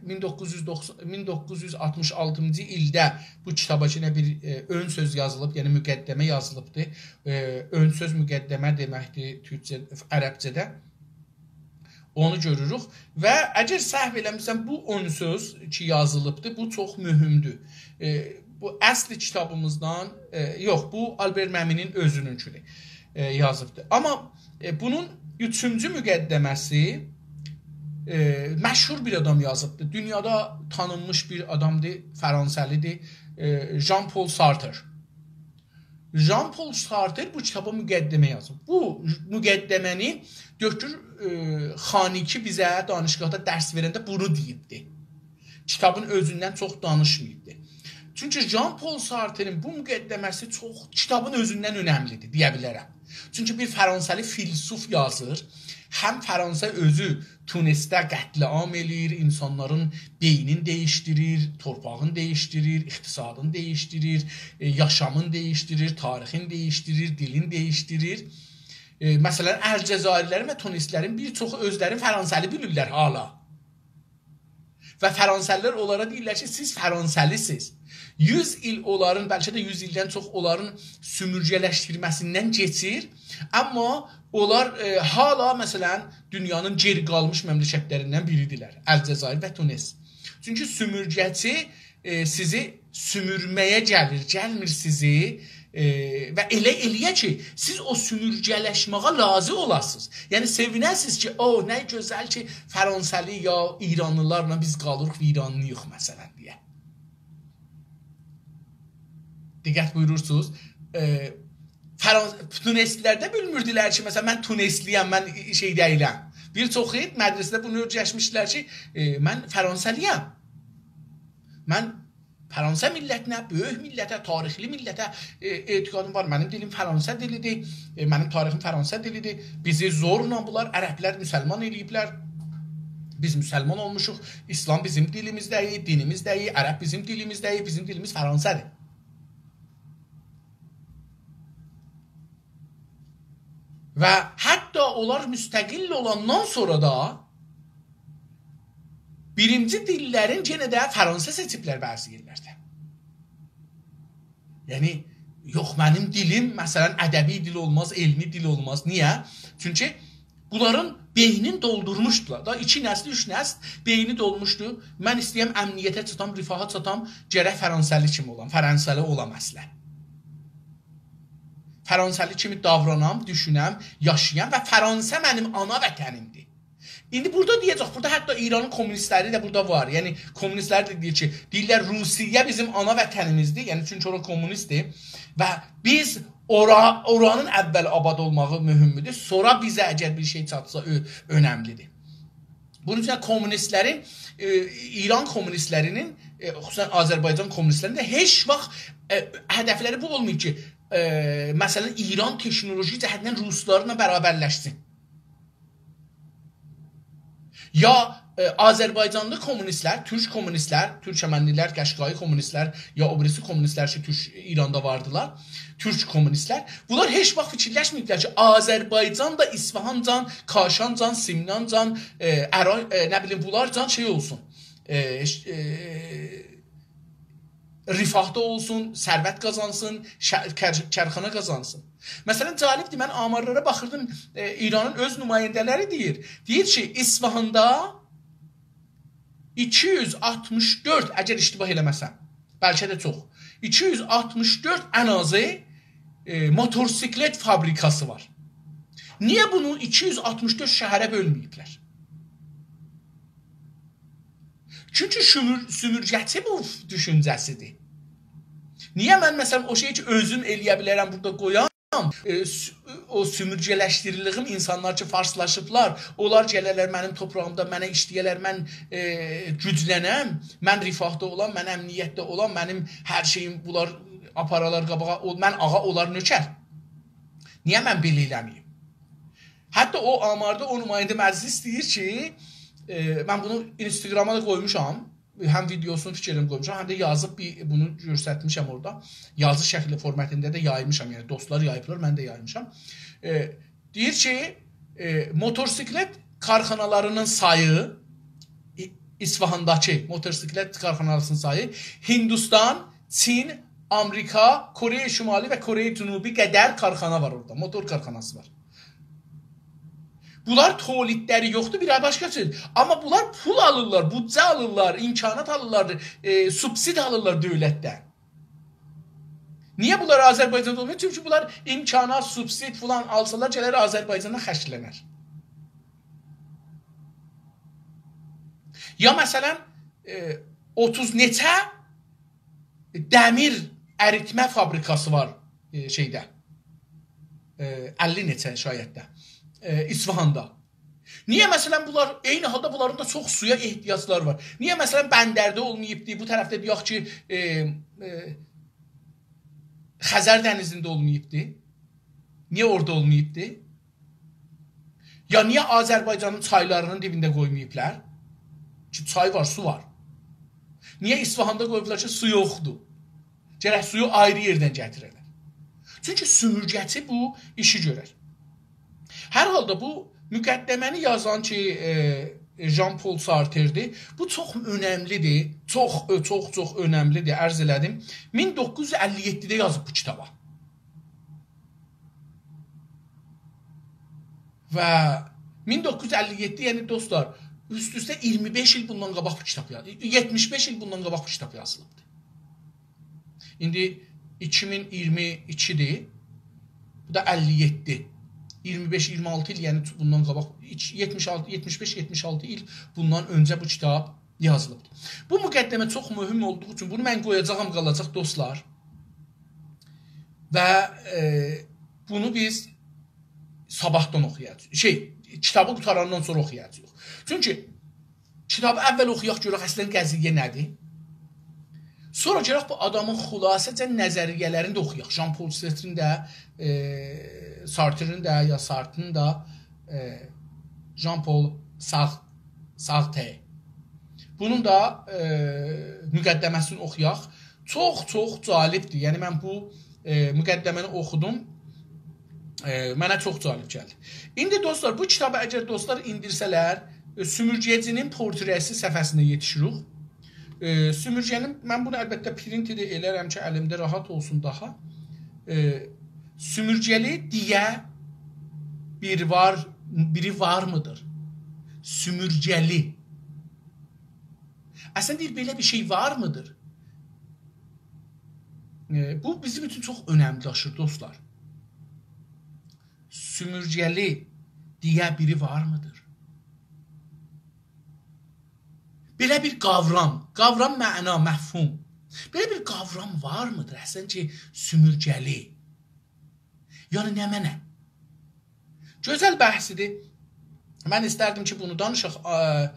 مین دوققوز یوز دوخسان، مین دوققوز یوز آلتمیش آلتینجی ایلده بو کیتابا یئنه بیر، ائ، اؤن سؤز یازیلیب، یعنی مقدمه یازیلیبدیر. ائ، اؤن سؤز مقدمه دئمکدیر تورکجه، عربجه‌ده. اونو گؤروروک. و اگر سهو ائله‌میرسم، بو اؤن سؤز کی یازیلیبدیر، بو چوخ مهمدور. ائ، بو اصل کیتابیمیزدان، ائ، یوخ، بو آلبر مئمی‌نین اؤزونونکودور، ائ، یازیبدیر. آمما، ائ، بونون اوچونجو مقدمه‌سی، ائ، مشهور بیر آدام یازیبدیر. دونیادا تانینمیش بیر آدامدیر، فرانسه‌لی‌دیر. ائ، ژان پل سارتر. ژان پل سارتر بو کیتابا مقدمه یازیب. بو مقدمه‌نی دکتر، ائ، خانکی بیزه دانشگاهدا درس وئرنده بونو دئییبدی. کیتابین اؤزوندن چوخ دانیشماییبدی. چونکی ژان پل سارترین بو مقدمه‌سی چوخ کیتابین اؤزوندن اؤنملی‌دیر، دئیه بیلرم. چونکی بیر فرانسه‌لی فیلسوف یازیر، هم فرانسه اؤزو تونسده قتل‌عام ائله‌ییر، اینسانلارین بئینینی دییشدیریر، تورپاغینی دییشدیریر، اقتصادینی دییشدیریر، ائ، یاشامینی دییشدیریر، تاریخینی دییشدیریر، دیلینی دییشدیریر. ائ، مثلا، الجزایرلی‌لرین و تونسلی‌لرین بیر چوخو اؤزلرینی فرانسه‌لی بیلیرلر حالا. و فرانسه‌لی‌لر اونلارا دئییرلر کی، سیز فرانسه‌لی‌سینیز. یوز ایل اونلارین، بلکه ده یوز ایلدن چوخ اونلارین سومورگه‌لشدیرمه‌سیندن کئچیر، آمما اونلار، ائ، حالا، مثلا، دونیانین گئری قالمیش مملکتلریندن بیری‌دیرلر، الجزایر و تونس. چونکی سومورگه‌چی، ائ، سیزی سومورمه‌یه گلیر، گلمیر سیزی، ائ، و ائله ائله‌یه کی، سیز او سومورگه‌لشمه‌یه راضی اولاسینیز. یعنی، سئوینه‌سینیز کی، او، نه گؤزل کی، فرانسه‌لی یا ایرانلی‌لارلا بیز قالیریق، ویرانلی‌ییق، مثلا، دئیه. دقت بویورورسونوز. ائ، فرانس-، تونسلی‌لر ده بیلمیردیلر کی، مثلا، من تونسلی‌یم، من شئی دئییلم. بیر چوخو مدرسه‌ده بونو اؤیرشمیشدیلر کی، ائ، من فرانسه‌لی‌یم. من فرانسه میللتینه، بؤیوک میللته، تاریخلی میللته، ائ، اعتقادیم وار. منیم دیلیم فرانسه دیلی‌دیر. ائ، منیم تاریخیم فرانسه دیلی‌دیر. بیزی زورلا بونلار، عربلر مسلمان ائله‌ییبلر. بیز مسلمان اولموشوق. ایسلام بیزیم دیلیمیز دئییل، دینیمیز دئییل، عرب بیزیم دیلیمیز دئییل، بیزیم دیلیمیز فرانسه‌دیر. و حتی اونلار مستقل اولاندان سونرا دا بیرینجی دیللرین یئنه ده فرانسه سئچیبلر بعضی یئرلرده. یعنی، یوخ، منیم دیلیم، مثلا، ادبی دیل اولماز، علمی دیل اولماز. نییه؟ چونکی بونلارین بئینین دولدورموشدولار. دا ایکی نسل، اوچ نسل بئینی دولموشدو. من ایسته‌یم امنیته چاتام، رفاها چاتام، گرک فرانسه‌لی کیمی اولام، فرانسه‌لی اولام اصلا. فرانسه‌لی کیمی داورانام، دوشونم، یاشایام و فرانسه منیم آنا وطنیمدیر. ایندی بورادا دئیه‌جک، بورادا حتی ایرانین کمونیستلری ده بورادا وار. یعنی، کمونیستلر ده دئییر کی، دئییرلر، روسیه بیزیم آنا وطنیمیزدیر. یعنی، چونکی اورا کمونیستدیر و بیز اورا، اورانین اول آباد اولماغی مهمدور. سونرا بیزه اگر بیر شئی چاتسا، اؤ-، اؤنملی‌دیر. بونون اوچون کمونیستلرین، ائ، ایران کمونیستلرینین، ائ، خصوصا آذربایجان کمونیستلرینین ده هئچ واخت، ائ، هدفلری بو اولماییب کی، ائ، مثلا، ایران تکنولوژی جهتیندن روسلارلا برابرلشسین. یا، ائ، آذربایجانلی کمونیستلر، تورک کمونیستلر، تورکمنلی‌لر، قشقایی کمونیستلر، یا او بیریسی کمونیستلر کی، تورک، ایراندا واردیلار، تورک کمونیستلر، بونلار هئچ واخت فیکیرلشمه‌ییبلر کی، آذربایجان دا اصفهانجان، کاشانجان، سمنانجان، ائ، ارا-، ائ، نه بیلیم، بونلارجان شئی اولسون، ائ، ش-، ائ، رفاهدا اولسون، ثروت قازانسین، ش-، کار-، کارخانا قازانسین. مثلا، جالبدیر، من آمارلارا باخیردیم، ائ، ایرانین اؤز نماینده‌لری دئییر. دئییر کی، اصفهاندا ایکی یوز آلتمیش دؤرد، اگر اشتباه ائله‌مه‌سم، بلکه ده چوخ، ایکی یوز آلتمیش دؤرد ان آزی، ائ، موتورسیکلت فابریکاسی وار. نییه بونو ایکی یوز آلتمیش دؤرد شهره بؤلمه‌ییبلر؟ چونکی سومور-، سومورگه‌چی بو دوشونجه‌سیدیر. نییه من، مثلا، او شئیی کی، اؤزوم ائله‌یه بیلرم، بورادا قویام، ائ، سو-، او سومورگه‌لشدیریلدیگیم اینسانلار کی، فارسلاشیبلار، اونلار گله‌لر منیم توپراغیمدا، منه ایشله‌یه‌لر، من، ائ، گوجلنم، من رفاهدا اولام، من امنیتده اولام، منیم هر شئییم بونلار آپارالار قاباغا، او-، من آغا، اونلار نؤکر. نییه من بئله ائله‌مه‌ییم؟ حتی او آماردا او نماینده مجلس دئییر کی، ائ، من بونو اینستاگراما دا قویموشام، هم ویدئوسونو فیکر ائلیرم قویموشام، هم ده یازیب بیر بونو گؤسترمیشم اورادا. یازی شکلی فورماتیندا دا یایمیشام، یعنی دوستلار یاییبلار، من ده یایمیشام. ائ، دئییر کی، ائ، موتورسیکلت کارخانالاری‌نین سایی، ای-، اصفهانداکی موتورسیکلت کارخاناسی‌نین سایی هندوستان، چین، آمریکا، کره شمالی و کره جنوبی قدر کارخانا وار اورادا، موتور کارخاناسی وار. بونلار تولیدلری یوخدور، بیر آی باشقا سؤز. آمما بونلار پول آلیرلار، بودجه آلیرلار، امکانات آلیرلار، ائ، سوبسید آلیرلار دؤولتدن. نییه بونلار آذربایجاندا اولمور؟ چونکی بونلار امکانات، سوبسید فلان آلسالار، گلر آذربایجاندا خرجلنر. یا مثلا، ائ، اوتوز نئچه دمیر اریتمه فابریکاسی وار، ائ، شئیده، ائ، اللی نئچه شاید ده، ائ، اصفهاندا. نییه مثلا بونلار، عینی حالدا بونلارین دا چوخ سویا احتیاجلاری وار. نییه مثلا بندرده اولماییبدی، بو طرفده دئیک کی، ائ، ائ، خزر دنیزینده اولماییبدی؟ نییه اورادا اولماییبدی؟ یا نییه آذربایجانین چایلاری‌نین دیبینده قویماییبلار؟ کی، چای وار، سو وار. نییه اصفهاندا قویوبلار کی، سو یوخدور؟ گرک سویو آیری یئردن گتیره‌لر. چونکی سومورگه‌چی بو ایشی گؤرر. هر حالدا بو مقدمه‌نی یازان کی، ائ، ژان پل سارتردیر. بو چوخ اؤنملی‌دیر. چوخ، اؤ-، چوخ، چوخ اؤنملی‌دیر. عرض ائله‌دیم. مین دوققوز یوز اللی یئددیده یازیب بو کیتابا. و مین دوققوز یوز اللی یئددی، یعنی دوستلار، اوست-اوسته اییرمی بئش ایل بوندان قاباق بو کیتاب یاز-، یئتمیش بئش ایل بوندان قاباق بو کیتاب یازیلیبدیر. ایندی ایکی مین اییرمی ایکی‌دیر. بو دا اللی یئددی. اییرمی بئش، اییرمی آلتی ایل، یعنی بوندان قاباق ایکی-، یئتمیش آلتی، یئتمیش بئش، یئتمیش آلتی ایل بوندان اؤنجه بو کیتاب یازیلیبدیر. بو مقدمه چوخ مهم اولدوغو اوچون بونو من قویاجاغام، قالاجاق دوستلار. و، ائ، بونو بیز صاباحدان اوخویاجاغیق. شئی، کیتابی قوتاراندان سونرا اوخویاجاغیق. چونکی کیتابی اول اوخویاق، گؤرک اصلا قضیه نه‌دیر. سونرا گرک بو آدامین خلاصه‌جه نظریه‌لرینی ده اوخویاق. ژان پل سارترین ده، ائ، سارترین ده، یا سارترین ده، ائ، ژان پل سار-، سارتر. بونون دا، ائ، مقدمه‌سینی اوخویاق. چوخ، چوخ جالبدیر. یعنی، من بو، ائ، مقدمه‌نی اوخودوم. ائ، منه چوخ جالب گلدی. ایندی دوستلار، بو کیتابی اگر دوستلار ایندیرسه‌لر، ائ، سومورگه‌چی‌نین پورتره‌سی صفحه‌سینده یئتیشیریک. ائ، سومورگه‌نین، من بونو البته پرینت ده ائلرم کی، الیمده راحت اولسون داها. ائ، سومورگه‌لی دئیه بیر وار، بیری وارمیدیر؟ سومورگه‌لی. اصلا دئییر، بئله بیر شئی وارمیدیر؟ ائ، بو بیزیم اوچون چوخ اؤنملی داشیر، دوستلار. سومورگه‌لی دئیه بیری وارمیدیر؟ بئله بیر قاورام، قاورام، معنا، مفهوم. بئله بیر قاورام وارمیدیر اصلا کی، سومورگه‌لی؟ یعنی نمنه؟ گؤزل بحثیدیر. من ایستردیم کی، بونو دانیشاق. آ، ائ،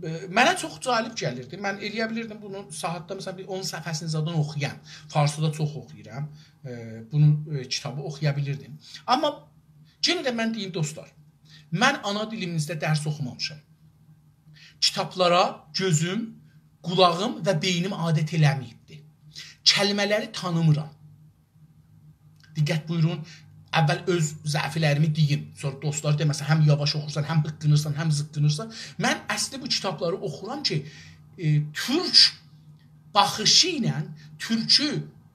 ائ، منه چوخ جالب گلیردی. من ائلیه بیلیردیم بونو ساعاتدا، مثلا، بیر اون صفحه‌سینی زادان اوخویام. فارسیدا چوخ اوخویورام. ائ، بونو، ائ، کیتابی اوخویا بیلیردیم. آمما یئنه ده من دئییم، دوستلار، من آنا دیلیمیزده درس اوخومامیشام. کیتابلارا گؤزوم، قولاغیم و بئینیم عادت ائله‌مه‌ییبدی. کلمه‌لری تانیمیرام. دقت بویورون، اول اؤز ضعفلریمی دئییم. سونرا دوستلار دئمه‌سین، هم یاواش اوخورسان، هم هیققینیرسان، هم زیققینیرسان. من اصلی بو کیتابلاری اوخورام کی، ائ، تورک باخیشی ایله تورکو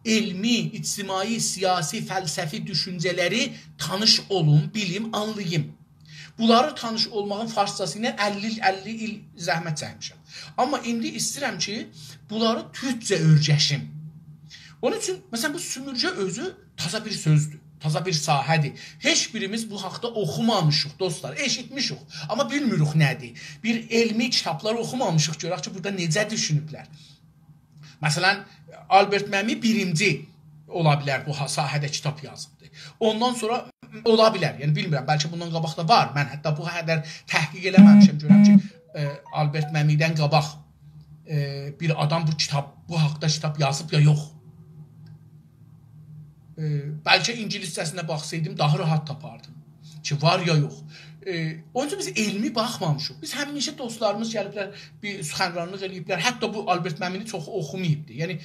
علمی، اجتماعی، سیاسی، فلسفی دوشونجه‌لری تانیش اولوم، بیلیم، آنلاییم. بونلاری تانیش اولماغین فارسجاسی ایله اللی ایل، اللی ایل زحمت چکمیشم. آمما ایندی ایسته‌ییرم کی، بونلاری تورکجه اؤیرشیم. اونون اوچون، مثلا، بو سومورگه اؤزو تازا بیر سؤزدور، تازا بیر ساحه‌دیر. هئچ بیریمیز بو حاقدا اوخومامیشیق، دوستلار، ائشیتمیشیک، آمما بیلمیریک نه‌دیر. بیر علمی کیتابلار اوخومامیشیق، گؤرک کی، بورادا نئجه دوشونوبلر. مثلا، آلبرت معمی بیرینجی اولا بیلر بو ها-، ساحه‌ده کیتاب یازیبدی. اوندان سونرا اولا بیلر. یعنی، بیلمیرم، بلکه بوندان قاباق دا وار. من حتی بو قدر تحقیق ائله‌مه‌میشم، گؤرم کی، ائ، آلبرت مئمی‌دن قاباق، ائ، بیر آدام بو کیتاب، بو حاقدا کیتاب یازیب یا یوخ. ائ، بلکه اینگیلیسجه‌سینه باخسایدیم، داها راحت تاپاردیم کی، وار یا یوخ. ائ، اونون اوچون بیز علمی باخمامیشیق. بیز همیشه دوستلاریمیز گلیبلر، بیر سخنرانلیق ائله‌ییبلر. حتی بو آلبرت مئمی‌نی چوخو اوخوماییبدی. یعنی،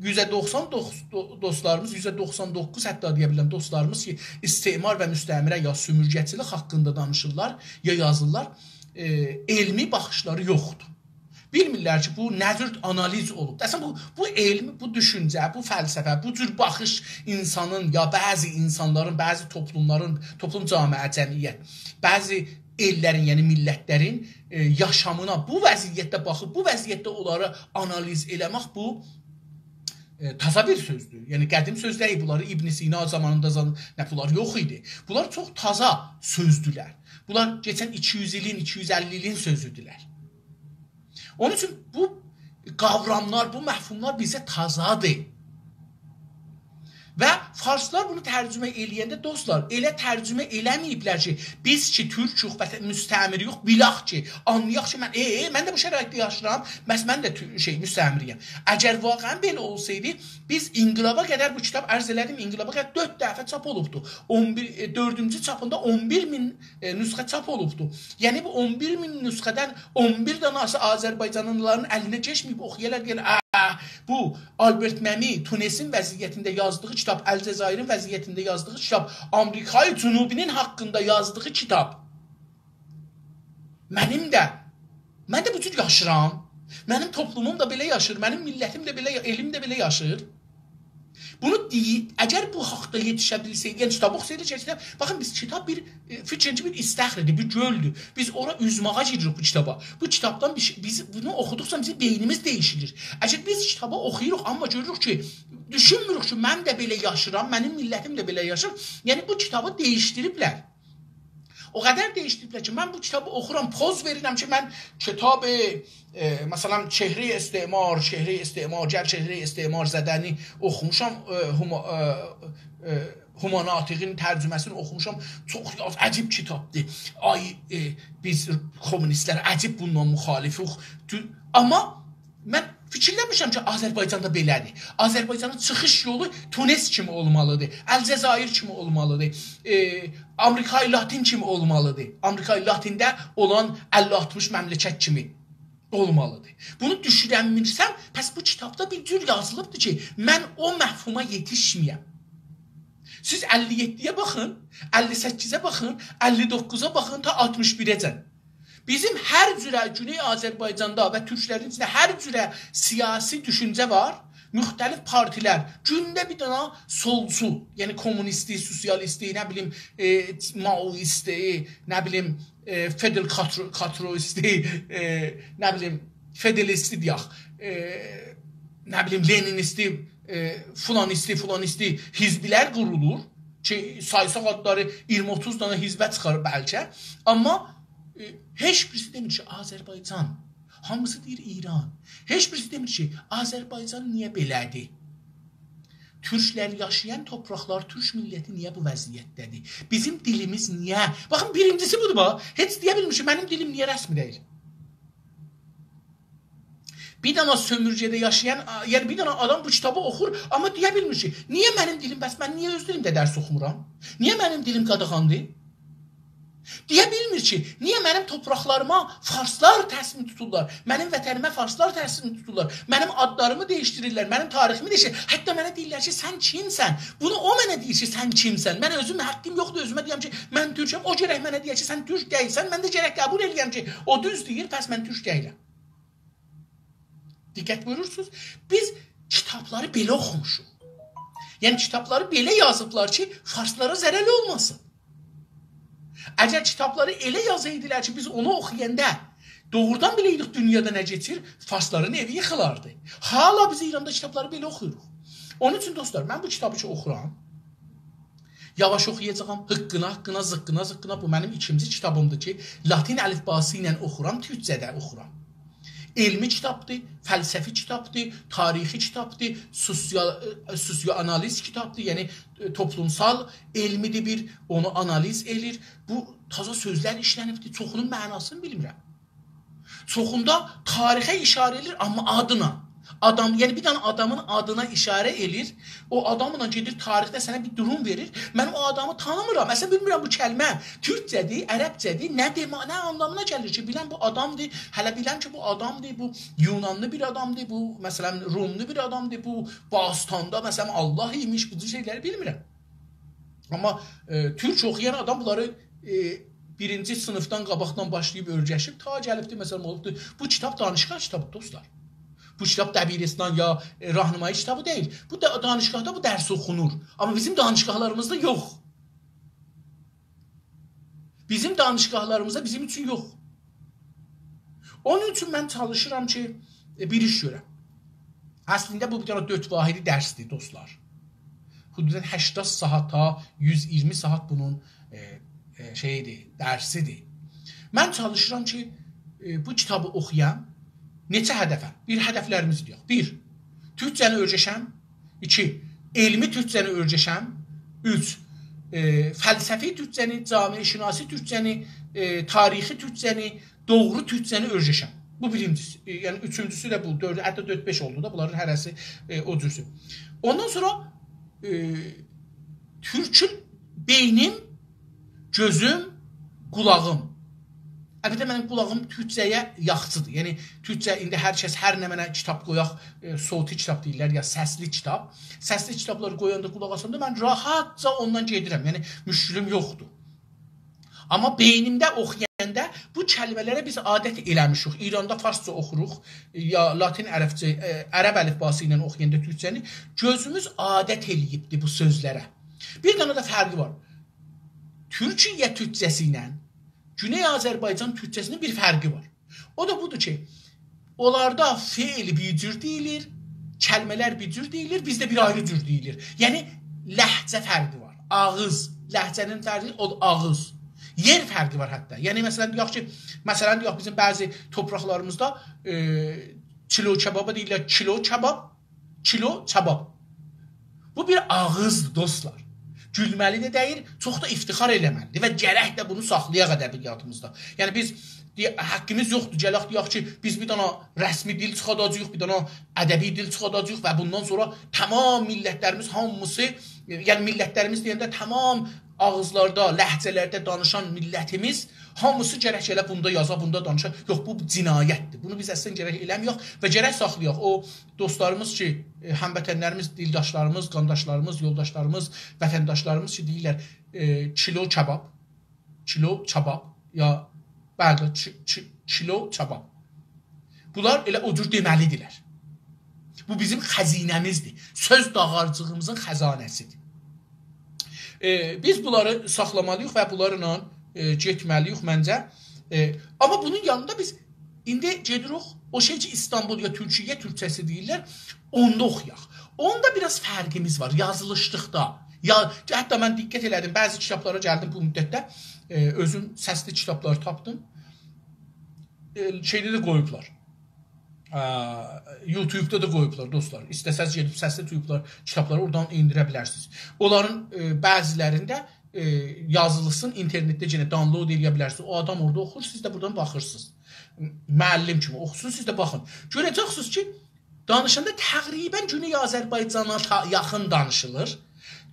یوزده دوخسان دوققوز، دو-، دوستلاریمیز یوزده دوخسان دوققوز، حتی دئیه بیلرم، دوستلاریمیز کی، استعمار و مستعمره یا سومورگه‌چیلیک حاقیندا دانیشیرلار، یا یازیرلار، ائ، علمی باخیشلاری یوخدور. بیلمیرلر کی، بو نه جور آنالیز اولوب. اصلاً، بو، بو علم، بو دوشونجه، بو فلسفه، بو جور باخیش اینسانین، یا بعضی اینسانلارین، بعضی توپلوملارین، توپلوم، جامعه، جمعیت، بعضی ائللرین، یعنی میللتلرین، ائ، یاشامینا بو وضعیتده باخیب، بو وضعیتده اونلاری آنالیز ائله‌مک، بو، ائ، تازا بیر سؤزدور. یعنی، قدیم سؤز دئییل، بونلاری ابن سینا زامانیندا زان-، نه، بونلار یوخ ایدی. بونلار چوخ تازا سؤزدولر. بونلار کئچن ایکی یوز ایلین، ایکی یوز اللی ایلین سؤزودولر. اونون اوچون بو قاوراملار، بو مفهوملار بیزه تازادیر. و فارسلار بونو ترجمه ائله‌ینده، دوستلار، ائله ترجمه ائله‌مه‌ییبلر کی، بیز کی تورکوخ و مستعمره‌یوخ، بیلاخ کی، آنلایاق کی، من، ائ، ائ، من ده بو شرایطده یاشاییرام، بس من ده تو-، شئی، مستعمره‌یم. اگر واقعاً بئله اولسایدی، بیز انقلابا قدر، بو کیتاب، عرض ائله‌دیم، انقلابا قدر دؤرد دفعه چاپ اولوبدو. اون بیر، ائ، دؤردونجو چاپیندا اون بیر مین، ائ، نسخه چاپ اولوبدو. یعنی، بو اون بیر مین نسخه‌دن اون بیر داناسی آذربایجانلیلارین الینه کئچمه‌ییب، اوخویارلار، دئیرلر، «آ، بو آلبرت مئمی تونسین وضعیتینده یازدیغی کیتاب، الجزایرین وضعیتینده یازدیغی کیتاب، آمریکای جنوبی‌نین حاقیندا یازدیغی کیتاب.» منیم ده، من ده بو جور یاشیرام. منیم توپلوموم دا بئله یاشیر، منیم میللتیم ده بئله، ائلیم ده بئله یاشیر. بونو دئییب، اگر بو حاقدا یئتیشه بیلسه‌یدی، یعنی کیتاب اوخوسایدی، گرچکدن، باخین، بیز کیتاب بیر، ائ، فیکرینجی بیر ایستکدیر، بیر گؤلدور. بیز اورا اوزماغا گیریریک بو کیتابا. بو کیتابدان بیر شئی، بیز بونو اوخودوقجا بیزیم بئینیمیز دییشیلیر. اگر بیز کیتابی اوخویوروق، آمما گؤروروک کی، دوشونموروک کی، من ده بئله یاشیرام، منیم میللتیم ده بئله یاشیر. یعنی بو کیتابی دییشدیریبلر. او قدر دییشدیریبلر کی، من بو کیتابی اوخورام، پوز وئریرم کی، من کیتاب، ائ، مثلاً، چهره‌ی استعمار، چهره‌ی استعمارگر، چهره‌ی استعمارزده‌نی اوخوموشام، ائ، هوما-، ائ، ائ، هوما ناطقین ترجمه‌سینی اوخوموشام. چوخ، یا، عجیب کیتابدیر. آی، ائ، بیز کمونیستلر عجیب بونونلا مخالفیک. دو-، آمما من فیکیرلنمیشم کی، آذربایجاندا بئله‌دیر. آذربایجانین چیخیش یولو تونس کیمی اولمالیدیر، الجزایر کیمی اولمالیدیر، ائ، آمریکای لاتین کیمی اولمالیدیر. آمریکای لاتینده اولان اللی آلتمیش مملکت کیمی اولمالیدیر. بونو دوشونمیرسم، پس بو کیتابدا بیر جور یازیلیبدیر کی، من او مفهوما یئتیشمه‌یم. سیز اللی یئددی‌یه باخین، اللی سککیزه باخین، اللی دوققوزا باخین، تا آلتمیش بیره‌جن. بیزیم هر جوره گونئی آذربایجاندا و تورکلرین ایچینده هر جوره سیاسی دوشونجه وار، موختلیف پارتیلر، گونده بیر دنه سولچو، یعنی کمونیستی، سوسیالیستی، نه بیلیم، ائ، مائویستی، نه بیلیم، ائ، فیدل کاترو-، کاترویستی، ائ، نه بیلیم، فدلیستی دئیک، ائ، نه بیلیم، لنینیستی، ائ، فلانیستی، فلانیستی حزبلر قورولور کی، سایساق آدلاری اییرمی اوتوز دنه حزبه چیخار بلکه. آمما، ائ، هئچ بیریسی دئمیر کی، آذربایجان، هامیسی دئییر ایران. هئچ بیریسی دئمیر کی، آذربایجان نییه بئله‌دیر؟ تورکلر یاشایان تورپاقلار، تورک میللتی نییه بو وضعیتده‌دیر؟ بیزیم دیلیمیز نییه؟ باخین، بیرینجیسی بودور، باخ. هئچ دئیه بیلمیر کی، منیم دیلیم نییه رسمی دئییل؟ بیر دنه سؤمورگه‌ده یاشایان، آ، یعنی بیر دنه آدام بو کیتابی اوخور، آمما دئیه بیلمیر کی، نییه منیم دیلیم، بس من نییه اؤز دیلیمده درس اوخومورام؟ نییه منیم دیلیم قاداغاندیر؟ دئیه بیلمیر کی، نییه منیم تورپاقلاریما فارسلار تصمیم توتورلار، منیم وطنیمه فارسلار تصمیم توتورلار، منیم آدلاریمی دییشدیریرلر، منیم تاریخیمی دییشدیریرلر. حتی منه دئییرلر کی، سن کیمسن؟ بونو او منه دئییر کی، سن کیمسن؟ من اؤزوم حاققیم یوخدور اؤزومه دئیم کی، من تورکم. او گرک منه دئیه کی، سن تورک دئییلسن، من ده گرک قبول ائله‌یم کی، او دوز دئییر، پس من تورک دئییلم. دقت بویورورسونوز؟ بیز کیتابلاری بئله اوخوموشوق. یعنی، کیتابلاری بئله یازیبلار کی، فارسلارا ضرر اولماسین. اگر کیتابلاری ائله یازایدیلار کی، بیز اونو اوخویاندا دوغرودان بیله‌یدیک دونیادا نه کئچیر، فارسلارین ائوی ییخیلاردی. حالا بیز ایراندا کیتابلاری بئله اوخویوروق. اونون اوچون، دوستلار، من بو کیتابی کی اوخورام، یاواش اوخویاجاغام، هیققینا، هیققینا، زیققینا، زیققینا. بو منیم ایکینجی کیتابیمدیر کی، لاتین الیفباسی ایله اوخورام، تورکجه‌ده اوخورام. علمی کیتابدیر، فلسفی کیتابدیر، تاریخی کیتابدیر، سوسیال، ائ، سوسیوآنالیز کیتابدیر، یعنی، ائ، توپلومسال علمیدیر بیر، اونو آنالیز ائله‌ییر. بو تازا سؤزلر ایشله‌نیبدیر، چوخونون معناسینی بیلمیرم. چوخوندا تاریخه ایشاره ائله‌ییر، آمما آدینا. آدام، یعنی بیر دنه آدامین آدینا ایشاره ائله‌ییر. او آداملا گئدیر تاریخده سنه بیر دوروم وئریر. من او آدامی تانیمیرام. اصلا بیلمیرم بو کلمه تورکجه‌دیر، عربجه‌دیر، نه دئمه، نه آنلامینا گلیر کی، بیلم بو آدامدیر، هله بیلم کی بو آدامدیر، بو یونانلی بیر آدامدیر، بو مثلا روملو بیر آدامدیر، بو باستاندا مثلا الله ایمیش، بو جور شئیلری بیلمیرم. آمما، ائ، تورک اوخویان آدام بونلاری، ائ، بیرینجی صینیفدان قاباقدان باشلاییب اؤیرشیب، تا گلیبدیر، مثلا، اولوبدور. بو کیتاب دانشگاه کیتابی، دوستلار. بو کیتاب دبیرستان یا، ائ، راهنمایی کیتابی دئییل. بو دا، دانشگاهدا بو درس اوخونور. آمما بیزیم دانشگاهلاریمیزدا یوخ. بیزیم دانشگاهلاریمیزدا بیزیم اوچون یوخ. اونون اوچون من چالیشیرام کی، ائ، بیر ایش گؤرم. اصلینده بو بیر دنه دؤرد واحدی درسدیر، دوستلار. حدودا هشتاد ساعات تا یوز ایگیرمی ساعات بونون، ائ، ائ، شئیدیر، درسیدیر. من چالیشیرام کی، ائ، بو کیتابی اوخویام. نئچه هدفه؟ بیر، هدفلریمیزی دئیک. بیر، تورکجه‌نی اؤیرشم. ایکی، علمی تورکجه‌نی اؤیرشم. اوچ، ائ، فلسفی تورکجه‌نی، جامعه‌شناسی تورکجه‌نی، ائ، تاریخی تورکجه‌نی، دوغرو تورکجه‌نی اؤیرشم. بو بیرینجیسی. ائ، یعنی اوچونجوسو ده بو. دؤرد، حتی دؤرد بئش اولدو دا. بونلارین هره‌سی، ائ، او جورسو. اوندان سونرا، ائ، تورکون بئینیم، گؤزوم، قولاغیم. البته، منیم قولاغیم تورکجه‌یه یاخشیدیر. یعنی، تورکجه ایندی هر کس، هر نمنه کیتاب قویاق، ائ، صوتی کیتاب دئییرلر، یا سسلی کیتاب. سسلی کیتابلاری قویاندا، قولاق آساندا من راحتجا اوندان گئدیرم. یعنی، مشکلیم یوخدور. آمما بئینیمده اوخویاندا بو کلمه‌لره بیز عادت ائله‌میشیک. ایراندا فارسجا اوخوروق، یا لاتین عربجه، ائ، عرب الیفباسی ایله اوخویاندا تورکجه‌نی، گؤزوموز عادت ائله‌ییبدی بو سؤزلره. بیر دنه ده فرقی وار. تورکیه تورکجه‌سی ایله گونئی آذربایجان تورکجه‌سینین بیر فرقی وار. او دا بودور کی، اونلاردا فعل بیر جور دئییلیر، کلمه‌لر بیر جور دئییلیر، بیزده بیر آیری جور دئییلیر. یعنی، لهجه فرقی وار. آغیز، لهجه‌نین فرقی، او آغیز. یئر فرقی وار حتی. یعنی، مثلا، دئیک کی، مثلا، دئیک، بیزیم بعضی تورپاقلاریمیزدا، ائ، کیلو کبابا دئییرلر کیلو کباب، کیلو کباب. بو بیر آغیزدیر، دوستلار. گولمه‌لی ده دئییل، چوخ دا افتخار ائله‌مه‌لیدیر و گرک ده بونو ساخلایاق ادبیاتیمیزدا. یعنی بیز دئیه-، حقیمیز یوخدور، گلک دئیک کی، بیز بیر دنه رسمی دیل چیخاداجاغیق، بیر دنه ادبی دیل چیخاداجاغیق و بوندان سونرا تمام میللتلریمیز هامیسی، یعنی میللتلریمیز دئینده تمام آغیزلاردا، لهجه‌لرده دانیشان میللتیمیز هامیسی گرک ائله بوندا یازا، بوندا دانیشا. یوخ، بو جنایتدیر. بونو بیز اصلا گرک ائله‌مه‌یک و گرک ساخلایاق. او دوستلاریمیز کی، ائ، هموطنلریمیز، دیلداشلاریمیز، قانداشلاریمیز، یولداشلاریمیز، وطنداشلاریمیز کی، دئییرلر، ائ، کیلو کباب، کیلو کباب، یا، بلی، چی-، چی-، کیلو کباب. بونلار ائله او جور دئمه‌لیدیرلر. بو بیزیم خزینه‌میزدیر. سؤز داغارجیغیمیزین خزانه‌سیدیر. ائ، بیز بونلاری ساخلامالیییق و بونلارلا، ائ، گئتمه‌لیییک منجه. ائ، آمما بونون یانیندا بیز ایندی گئدیریک، او شئی کی، ایستانبول یا تورکیه تورکجه‌سی دئییرلر، اوندا اوخویاق. اوندا بیر آز فرقیمیز وار، یازیلیشلیقدا. یا، حتی من دقت ائله‌دیم، بعضی کیتابلارا گلدیم بو مدتده، ائ، اؤزوم سسلی کیتابلاری تاپدیم. ائ، شئیده ده قویوبلار. ا، یوتیوبدا دا قویوبلار، دوستلار. ایسته‌سز گئدیب سسلی تویوبلار، کیتابلاری اورادان ائندیره بیلرسینیز. اونلارین، ائ، بعضیلرینده، ائ، یازیلیسین اینترنتده یئنه دانلود ائله‌یه بیلرسینیز. او آدام اورادا اوخور، سیز ده بورادان باخیرسینیز. معلم کیمی اوخوسون، سیز ده باخین. گؤره‌جکسینیز کی، دانیشاندا تقریبا گونئی آذربایجانا تا-، یاخین دانیشیلیر.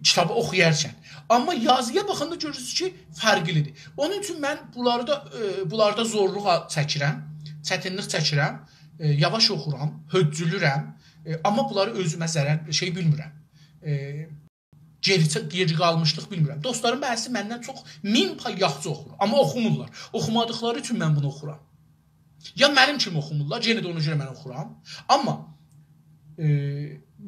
کیتابی اوخویارکن. آمما یازییا باخاندا گؤرورسونوز کی، فرقلیدیر. اونون اوچون من بونلاری دا، ائ، بونلاردا زورلوق آ-، چکیرم، چتینلیک چکیرم، ائ، یاواش اوخورام، هؤججولورم، ائ، آمما بونلاری اؤزومه ضرر، شئی بیلمیرم. ائ، گئری، گئری قالمیشلیق بیلمیرم. دوستلاریم بعضیسی مندن چوخ مین پای یاخشی اوخور، آمما اوخومورلار. اوخومادیقلاری اوچون من بونو اوخورام. یا منیم کیمی اوخومورلار، یئنه ده اونا گؤره من اوخورام. آمما، ائ،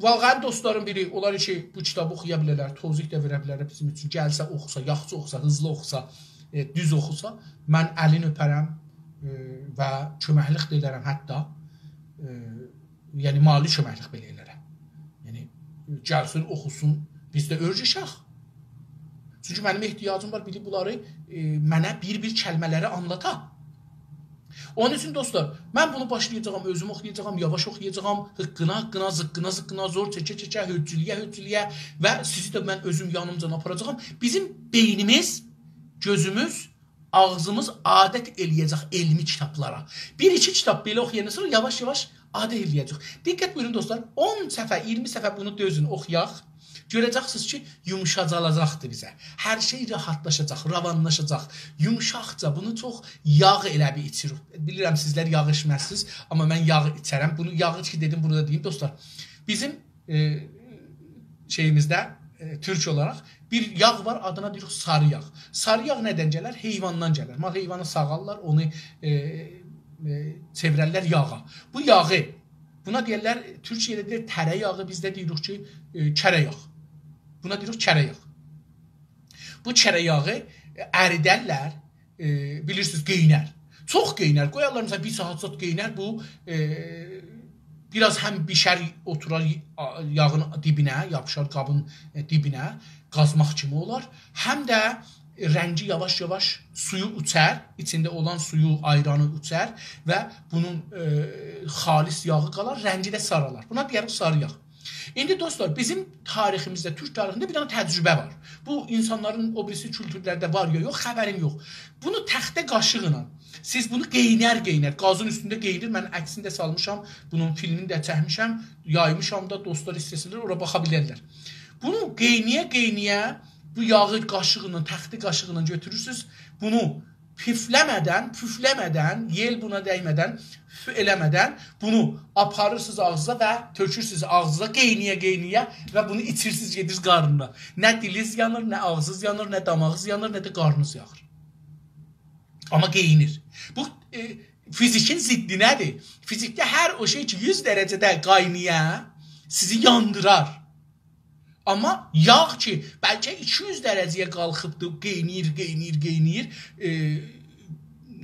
واقعا دوستلارین بیری، اونلار کی، بو کیتابی اوخویا بیلرلر، توضیح ده وئره بیلرلر بیزیم اوچون. گلسه اوخوسا، یاخشی اوخوسا، هیزلی اوخوسا، ائ، دوز اوخوسا، من الینی اؤپرم، ائ، و کؤمکلیک ده ائلرم حتی. ائ، یعنی مالی کؤمکلیک بئله ائلرم. یعنی، گلسین، اوخوسون، بیز ده اؤیرشک. چونکی منیم احتیاجیم وار، بیری بونلاری، ائ، منه بیر-بیر کلمه‌لری آنلاتا. اونون اوچون دوستلار، من بونو باشلایاجاغام، اؤزوم اوخویاجاغام، یاواش اوخویاجاغام، هیققینا، هیققینا، زیققینا، زیققینا، زور چکه، چکه، هؤرجوله‌یه، هؤرجوله‌یه و سیزی ده من اؤزوم یانیمجا آپاراجاغام. بیزیم بئینیمیز، گؤزوموز، آغزیمیز عادت ائله‌یه‌جک علمی کیتابلارا. بیر-ایکی کیتاب بئله اوخویاندان سونرا یاواش-یاواش عادت ائله‌یه‌جک. دقت بویورون دوستلار، اون صفحه، اییرمی صفحه بونو دؤزون، اوخویاق. گؤره‌جکسینیز کی، یوموشاجالاجاقدیر بیزه. هر شئی راحاتلاشاجاق، روانلاشاجاق. یومشاقجا بونو چوخ یاغ ائله بیر ایچیریک. بیلیرم، سیزلر یاغ ایچمزسینیز، آمما من یاغ ایچرم. بونو یاغی کی دئدیم، بونو دا دئییم، دوستلار. بیزیم، ائ، شئییمیزده، ائ، تورک اولاراق بیر یاغ وار، آدینا دئییریک ساری یاغ. ساری یاغ نه‌دن گلر؟ حیواندان گلر. مال حیوانی ساغارلار، اونو، ائ، ائ، چئویررلر یاغا. بو یاغی، بونا دئیرلر، تورکیه‌ده دئییر تره یاغی، بیزده دئییریک کی، ائ، کره یاغ. بونا دئییریک کره یاغ. بو کره یاغی، ائ، اریدرلر، ائ، بیلیرسینیز، قئینر. چوخ قئینر. قویارلار، مثلا، بیر ساعات زاد قئینر. بو، ائ، بیر آز هم بیشر، اوتورار، آ، یاغین دیبینه، یاپیشار قابین، ائ، دیبینه، قازماق کیمی اولار. هم ده رنگی یاواش-یاواش سویو اوچر، ایچینده اولان سویو، آیرانی اوچر و بونون، ائ، خالص یاغی قالار، رنگی ده سارالار. بونا دئیه‌ریک ساری یاغ. ایندی دوستلار، بیزیم تاریخیمیزده، تورک تاریخینده بیر دنه تجربه وار. بو اینسانلارین او بیریسی کولتورلرده وار یا یوخ، خبریم یوخ. بونو تخته قاشیقلا، سیز بونو قئینر-قئینر، گازین اوستونده قئینیر، من عکسینی ده سالمیشام، بونون فیلمینی ده چکمیشم، یایمیشام دا، دوستلار ایسته‌سه‌لر اورا باخا بیلرلر. بونو قئینییه-قئینییه، بو یاغی قاشیقلا، تخته قاشیقلا گؤتورورسونوز، بونو پوفله‌مه‌دن، پوفله‌مه‌دن، یئل بونا دیمه‌دن، فو ائله‌مه‌دن بونو آپاریرسینیز آغزینیزا و تؤکورسونوز آغزینیزا، قئینییه-قئینییه و بونو ایچیرسینیز، گئدیرسینیز قارنینا. نه دیلیز یانیر، نه آغزینیز یانیر، نه داماغینیز یانیر، نه ده قارنینیز یانیر. آمما قئینیر. بو، ائ، فیزیکین ضدینه‌دیر. فیزیکده هر او شئی کی، یوز درجه‌ده قاینایا، سیزی یاندیرار. آمما یاغ کی، بلکه ایکی یوز درجه‌یه قالخیبدی، قئینیر، قئینیر، قئینیر. ائ،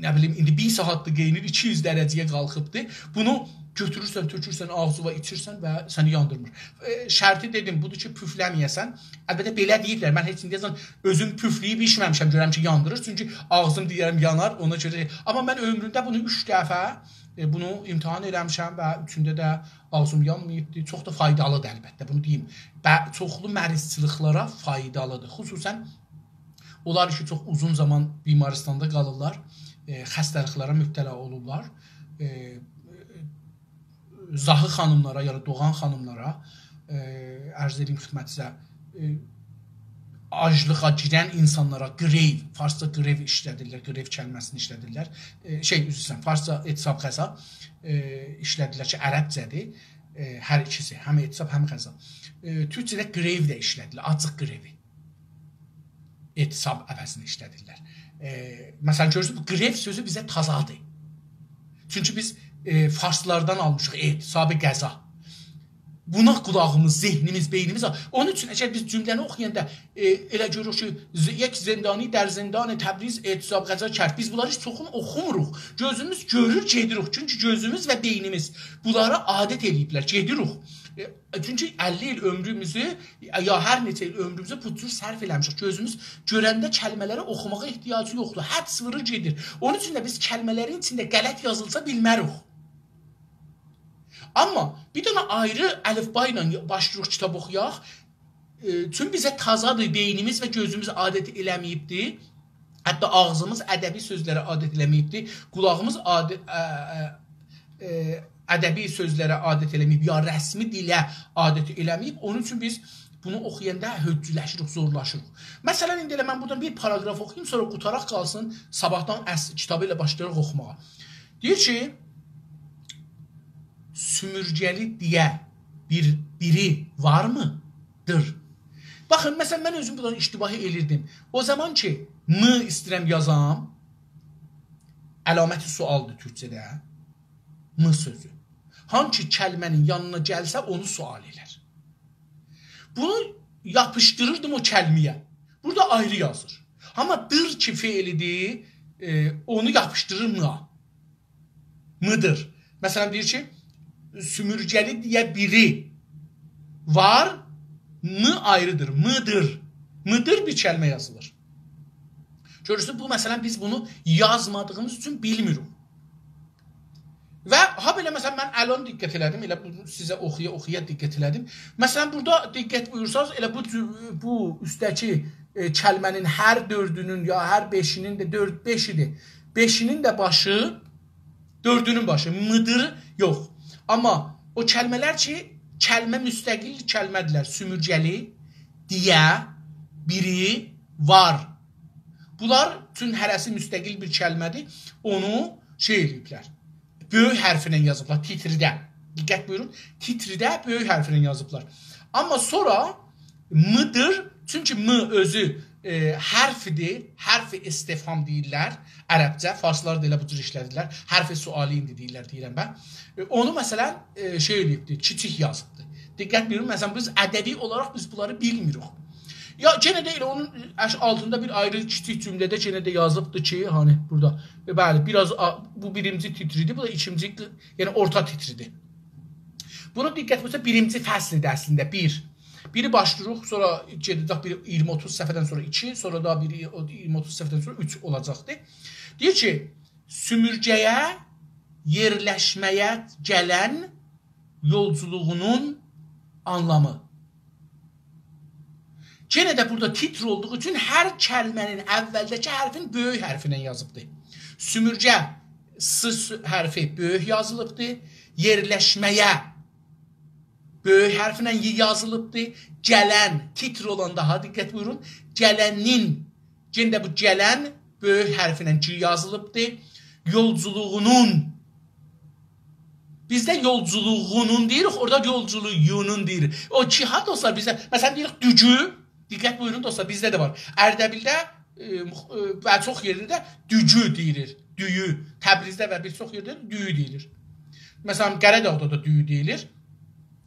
نه بیلیم، ایندی بیر ساعاتدیر قئینیر، ایکی یوز درجه‌یه قالخیبدی. بونو گؤتورورسن، تؤکورسن آغزینا، ایچیرسن و سنی یاندیرمیر. ائ، شرطی دئدیم، بودور کی، پوفله‌مه‌یه‌سن. البته، بئله دئییبلر، من هئچ ایندیه‌جن اؤزوم پوفله‌ییب ایچمه‌میشم، گؤرم کی، یاندیریر. چونکی آغزیم دئیه‌رم یانار، اونا گؤره. آمما من عؤمرومده بونو اوچ دفعه، ائ، بونو امتحان ائله‌میشم و اوچونده ده آغزیم یانماییبدی. چوخ دا فایدالیدیر البته، بونو دئییم. به-، چوخلو مریضچیلیقلارا فایدالیدیر. خصوصا اونلار کی، چوخ اوزون زامان بیمارستاندا قالیرلار، ائ، خسته‌لیکلره مبتلا اولورلار. ائ، زاهی خانیملارا، یعنی دوغان خانیملارا، ائ، عرض ائدیم خدمتینیزه، ائ، آجلیغا گیرن اینسانلارا گریو، فارسجا گریو ایشله‌دیرلر، گریو کلمه‌سینی ایشله‌دیرلر. ائ، شئی، عذر ایسته‌ییرم، فارسجا اعتصاب غذا، ائ، ایشله‌دیرلر کی، عربجه‌دیر. ائ، هر ایکیسی، هم اعتصاب، هم غذا. ائ، تورکجه‌ده گریو ده ایشله‌دیرلر، آجیق گریوی. اعتصاب عوضینه ایشله‌دیرلر. ائ، مثلا، گؤرورسونوز، بو گریو سؤزو بیزه تازادیر. چونکی بیز، ائ، فارسلاردان آلمیشیق اعتصاب غذا. بونا قولاغیمیز، ذهنیمیز، بئینیمیز آ-، اونون اوچون اگر بیز جمله‌نی اوخویاندا، ائ، ائله گؤروروک کی، ز-، «یک زندانی در زندان تبریز اعتصاب غذا کرد.» بیز بونلاری هئچ اوخوم-، اوخوموروق. گؤزوموز گؤرور، گئدیریک. چونکی گؤزوموز و بئینیمیز بونلارا عادت ائله‌ییبلر، گئدیریک. ائ، چونکی اللی ایل عؤمروموزو، یا هر نئچه ایل عؤمروموزو بو جور صرف ائله‌میشیک. گؤزوموز گؤرنده کلمه‌لری اوخوماغا احتیاجی یوخدور. حدس وورور گئدیر. اونون اوچون ده بیز کلمه‌لرین ایچینده غلط یازیلسا بیلمه‌ریک. آمما بیر دنه آیری الفبا ایله باشلاییریق کیتاب اوخویاق. ائ، چون بیزه تازادیر، بئینیمیز و گؤزوموز عادت ائله‌مه‌ییبدی. حتی آغزیمیز ادبی سؤزلره عادت ائله‌مه‌ییبدی. قولاغیمیز عادت، ا، ا، ائ، ادبی سؤزلره عادت ائله‌مه‌ییب، یا رسمی دیله عادت ائله‌مه‌ییب. اونون اوچون بیز بونو اوخویاندا هؤرجولشیریک، زورلاشیریق. مثلا، ایندی ائله من بورادان بیر پاراگراف اوخویوم، سونرا قوتاراق قالسین، صاباحدان اصل کیتابی ائله باشلایاریق اوخوماغا. دئییر کی، سومورگه‌لی دئیه بیر، بیری وارمی؟ دیر. باخین، مثلا، من اؤزوم بورادان اشتباهی ائلیردیم. او زامان کی، «م» ایسته‌ییرم یازام، علامت سؤالدیر تورکجه‌ده. «م» سؤزو. هانسی کلمه‌نین یانینا گلسه، اونو سؤال ائلر. بونو یاپیشدیریردیم او کلمه‌یه. بورادا آیری یازیر. آمما «دیر» کی، فعلیدیر، ائ، اونو یاپیشدیریر «م»یا. «م»دیر. مثلا، دئییر کی، سومورگه‌لی دئیه بیری وار، «م» آیریدیر. «م»دیر. «م»دیر بیر کلمه یازیلیر. گؤرورسونوز، بو، مثلا، بیز بونو یازمادیغیمیز اوچون بیلمیریک. و هابئله، مثلا، من الان دقت ائله‌دیم، ائله بو سیزه اوخویا-اوخویا دقت ائله‌دیم. مثلا، بورادا دقت بویورسانیز، ائله بو جو-، بو اوستده‌کی، ائ، کلمه‌نین هر دؤردونون یا هر بئشینین ده، دؤرد، بئش ایدی. بئشینین ده باشی، دؤردونون باشی، م‌دیر، یوخ. آمما او کلمه‌لر کی، کلمه مستقل کلمه‌دیرلر. سومورگه‌لی، دیه، بیری، وار. بونلار اوچون هره‌سی مستقل بیر کلمه‌دیر. اونو شئی ائله‌ییبلر. بؤیوک حرفله یازیبلار، تیتریده. دقت بویورون، تیتریده بؤیوک حرفله یازیبلار. آمما سونرا م‌دیر، چونکی م اؤزو، ائ، حرفدیر، حرف استفهام دئییرلر عربجه، فارسلار دا ائله بو جور ایشله‌دیرلر. حرف سؤالی ایندی دئییرلر، دئییرم من. ائ، اونو، مثلا، ائ، شئی ائله‌ییبدیر، کیچیک یازیبدیر. دقت بویورون، مثلا، بیز ادبی اولاراق بیز بونلاری بیلمیریک. یا، یئنه ده ائله اونون اش-، آلتیندا بیر آیری کیچیک جمله‌ده یئنه ده یازیبدی کی، هانی بورادا، ائ، بلی، بیر آز آ-، بو بیرینجی تیتریدی، بو دا ایکینجی، یعنی اورتا تیتریدی. بونو دقت بویورسا، بیرینجی فصلدیر اصلینده، بیر. بیری باشلاییریق، سونرا گئده‌جک بیر اییرمی اوتوز صفحه‌دن سونرا ایکی، سونرا دا بیر اییرمی اوتوز صفحه‌دن سونرا اوچ اولاجاقدی. دئییر کی، سومورگه‌یه یئرلشمه‌یه گلن یولجولوغونون آنلامی. یئنه ده بورادا تیتر اولدوغو اوچون هر کلمه‌نین اولده‌کی حرفین بؤیوک حرفینن یازیبدی. سومورگه، س، س حرفی بؤیوک یازیلیبدی. یئرلشمه‌یه بؤیوک حرفینن ی یازیلیبدی. گلن، تیتر اولان، داها دقت بویورون. گلنین، یئنه ده بو گلن بؤیوک حرفینن گ یازیلیبدی. یولجولوغونون. بیزده یولجولوغونون دئییریک، اورادا یولجولویونون دئییر. او کی، ها، دوستلار، بیزده، مثلا، دئییریک دوگو. دقت بویورون، دوستلار، بیزده ده وار. اردبیلده، ائ، مخ-، ائ، و چوخ یئرده ده دوگو دئییلیر. دویو. تبریزده و بیر چوخ یئرده ده دویو دئییلیر. مثلا، قره‌داغدا دا دویو دئییلیر.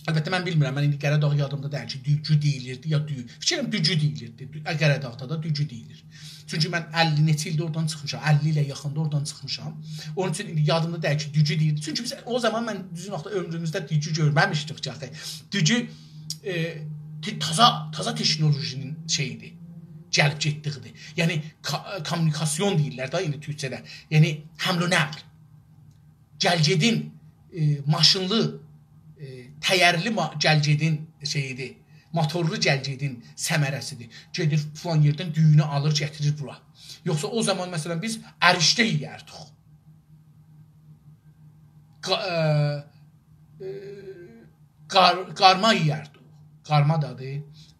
البته، من بیلمیرم، من ایندی قره‌داغ یادیمدا دئییل کی، دوگو دئییلیردی یا دویو. فیکر ائلیرم، دوگو دئییلیردی. دو-، قره‌داغدا دا دوگو دئییلیر. چونکی من اللی نئچه ایلده اورادان چیخمیشام، اللی ایله یاخیندا اورادان چیخمیشام. اونون اوچون ایندی یادیمدا دئییل کی، دوگو دئییل. چونکی بیز او زامان، من، دوزون واختدا، عؤمروموزده دوگو گؤرمه‌میشدیک کی، آخی. دوگو، ائ، ت-، تازا، تازا تکنولوژی‌نین شئییدی، گلیب گئتدیگیدیر. یعنی، کا-، کامونیکاسیون دئییرلر ده ایندی تورکجه‌ده. یعنی، حمل و نقل. گل‌گئدین، ائ، ماشینلی، ائ، تایرلی ما-، گل‌گئدین شئییدیر، موتورلو گل‌گئدین ثمره‌سیدیر. گئدیر فلان یئردن دویونو آلیر، گتیریر بورا. یوخسا او زامان، مثلا، بیز اریشده یئیردیک. قا-، ائ، ائ، قار-، قارما یئیردیک. قارما دادی.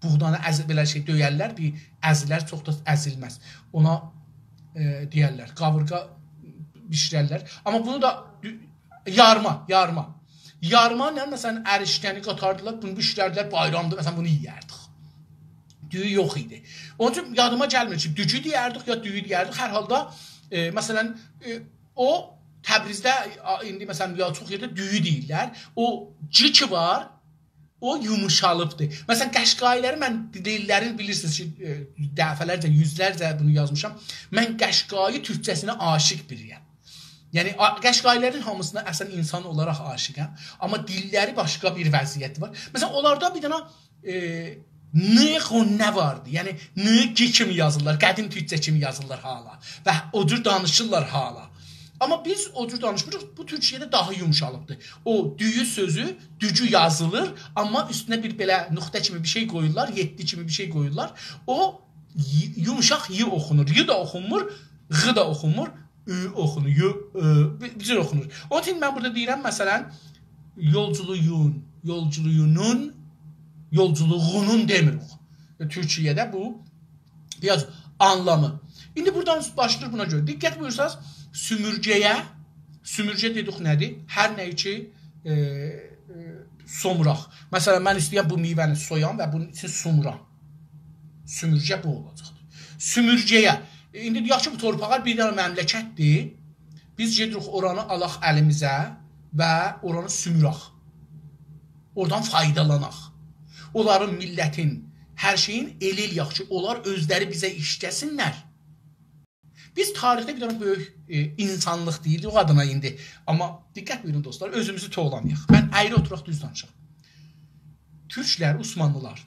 بوغدانی ازی-، بئله شئی دؤیرلر، بیر ازیلر، چوخ دا ازیلمز. اونا، ائ، دئیرلر، قاویرغا بیشیررلر. آمما بونو دا دو-، یارما، یارما. یارما نه؟ مثلا، اریشده‌نی قاتاردیلار، بونو بیشیرردیلر، بایرامدا، مثلا، بونو یئیردیک. دویو یوخ ایدی. اونون اوچون یادیما گلمیر کی، دوگو دئیردیک، یا دویو دئیردیک. هر حالدا، ائ، مثلا، ائ، او تبریزده، آ، ایندی، مثلا، یا چوخ یئرده دویو دئییرلر. او گ کی وار، او یوموشالیبدیر. مثلا، قشقایی‌لری من، دیللرین، بیلیرسینیز کی، ائ، دفعه‌لرجه، یوزلرجه بونو یازمیشام. من قشقایی تورکجه‌سینه عاشق بیری‌یم. یعنی، آ-، قشقایی‌لرین هامیسینا اصلا انسان اولاراق عاشقم. آمما دیللری باشقا بیر وضعیتی وار. مثلا، اونلاردا بیر دنه، ائ، ن غنه واردی. یعنی، ن گ کیمی یازیرلار، قدیم تورکجه کیمی یازیرلار حالا. و او جور دانیشیرلار حالا. آمما بیز او جور دانیشمیریق. بو تورکیه‌ده داها یوموشالیبدیر. او دویو سؤزو، دوگو یازیلیر، آمما اوستونه بیر بئله نقطه کیمی بیر شئی قویورلار، یئددی کیمی بیر شئی قویورلار. او ی-، یوموشاق ی اوخونور. ی دا اوخونمور، غ دا اوخونمور، اُ اوخونور، یو، اُ، بیر، بیر جور اوخونور. اونون اوچون من بورادا دئییرم، مثلا، یولجولویون، یولجولویونون، یولجولوغونون دئمیریک. تورکیه‌ده بو بیر آز آنلامی. ایندی بورادان باشلاییر بونا گؤره. دقت بویورساز، سومورگه‌یه، سومورگه دئدیک نه‌دیر؟ هر نه کی، ائ، ائ، سوموراق. مثلا، من ایسته‌ییرم بو میوه‌نی سویام و بونون ایچینی سومورام. سومورگه بو اولاجاقدیر. سومورگه‌یه. ائ، ایندی دئیک کی، بو تورپاقلار بیر دنه مملکتدیر. بیز گئدیریک اورانی آلاق الیمیزه و اورانی سوموراق. اورادان فایدالاناق. اونلارین، میللتین، هر شئیین ائله ائله‌یک کی، اونلار اؤزلری بیزه ایشله‌سینلر. بیز تاریخده بیر دنه بؤیوک، ائ، اینسانلیق دئییردیک او آداما ایندی. آمما دقت بویورون، دوستلار، اؤزوموزو توولامایاق. من اَیری اوتوراق، دوز دانیشاق. تورکلر، عثمانلیلار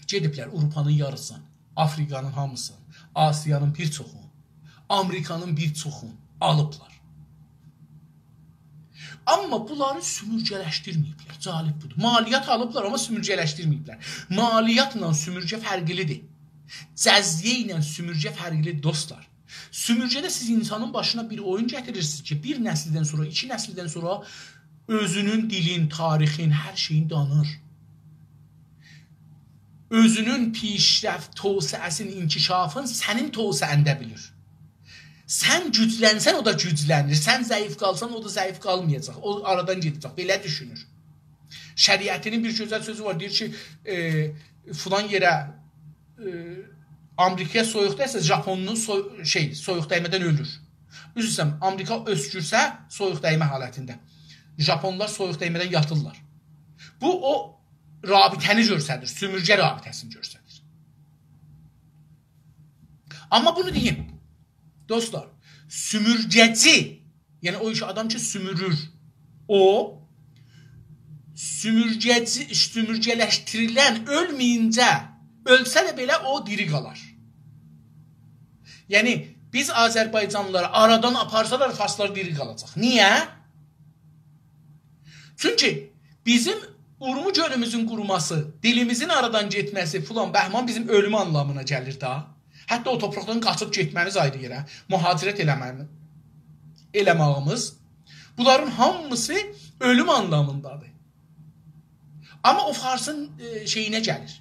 گئدیبلر آوروپانین یاریسین، آفریقانین هامیسین، آسیانین بیر چوخون، آمریکانین بیر چوخون آلیبلار. آمما بونلاری سومورگه‌لشدیرمه‌ییبلر. جالب بودور. مالیات آلیبلار، آمما سومورگه‌لشدیرمه‌ییبلر. مالیاتلا سومورگه فرقلیدیر. جزیه ایله سومورگه فرقلیدیر، دوستلار. سومورگه‌ده سیز اینسانین باشینا بیر اویون گتیریرسینیز کی، بیر نسیلدن سونرا، ایکی نسیلدن سونرا اؤزونون دیلین، تاریخین، هر شئیین دانیر. اؤزونون پیشرفت، توسعه‌سین، انکشافین سنین توسعه‌نده بیلیر. سن گوجلنسن، او دا گوجلنیر. سن ضعیف قالسان، او دا ضعیف قالمایاجاق. او آرادان گئده‌جک. بئله دوشونور. شریعتی‌نین بیر گؤزل سؤزو وار. دئییر کی، ائ، فلان یئره، ائ، آمریکایا سویوق دیسه، ژاپونلو سو-، شئی، سویوق دیمه‌دن اؤلور. عذر ایسته‌ییرم، آمریکا اؤسکورسه سویوق دیمه حالتینده. ژاپونلار سویوق دیمه‌دن یاتیرلار. بو او رابطه‌نی گؤستریر، سومورگه رابطه‌سینی گؤستریر. آمما بونو دئییم، دوستلار، سومورگه‌چی، یعنی او ایکی آدام کی، سومورور، او سومورگه‌چی، سومورگه‌لشدیریلن اؤلمه‌یینجه، اؤلسه ده بئله او دیری قالار. یعنی بیز آذربایجانلیلاری آرادان آپارسالار، فارسلار دیری قالاجاق. نییه؟ چونکی بیزیم اورمو گؤلوموزون قوروماسی، دیلیمیزین آرادان گئتمه‌سی، فلان بهمان بیزیم اؤلوم آنلامینا گلیر دا. حتی او تورپاقدان قاچیب گئتمه‌میز آیری یئره، مهاجرت ائله‌مه‌می-، ائله‌مه‌ییمیز، بونلارین هامیسی اؤلوم آنلامیندادیر. آمما او فارسین، ائ، شئیینه گلیر.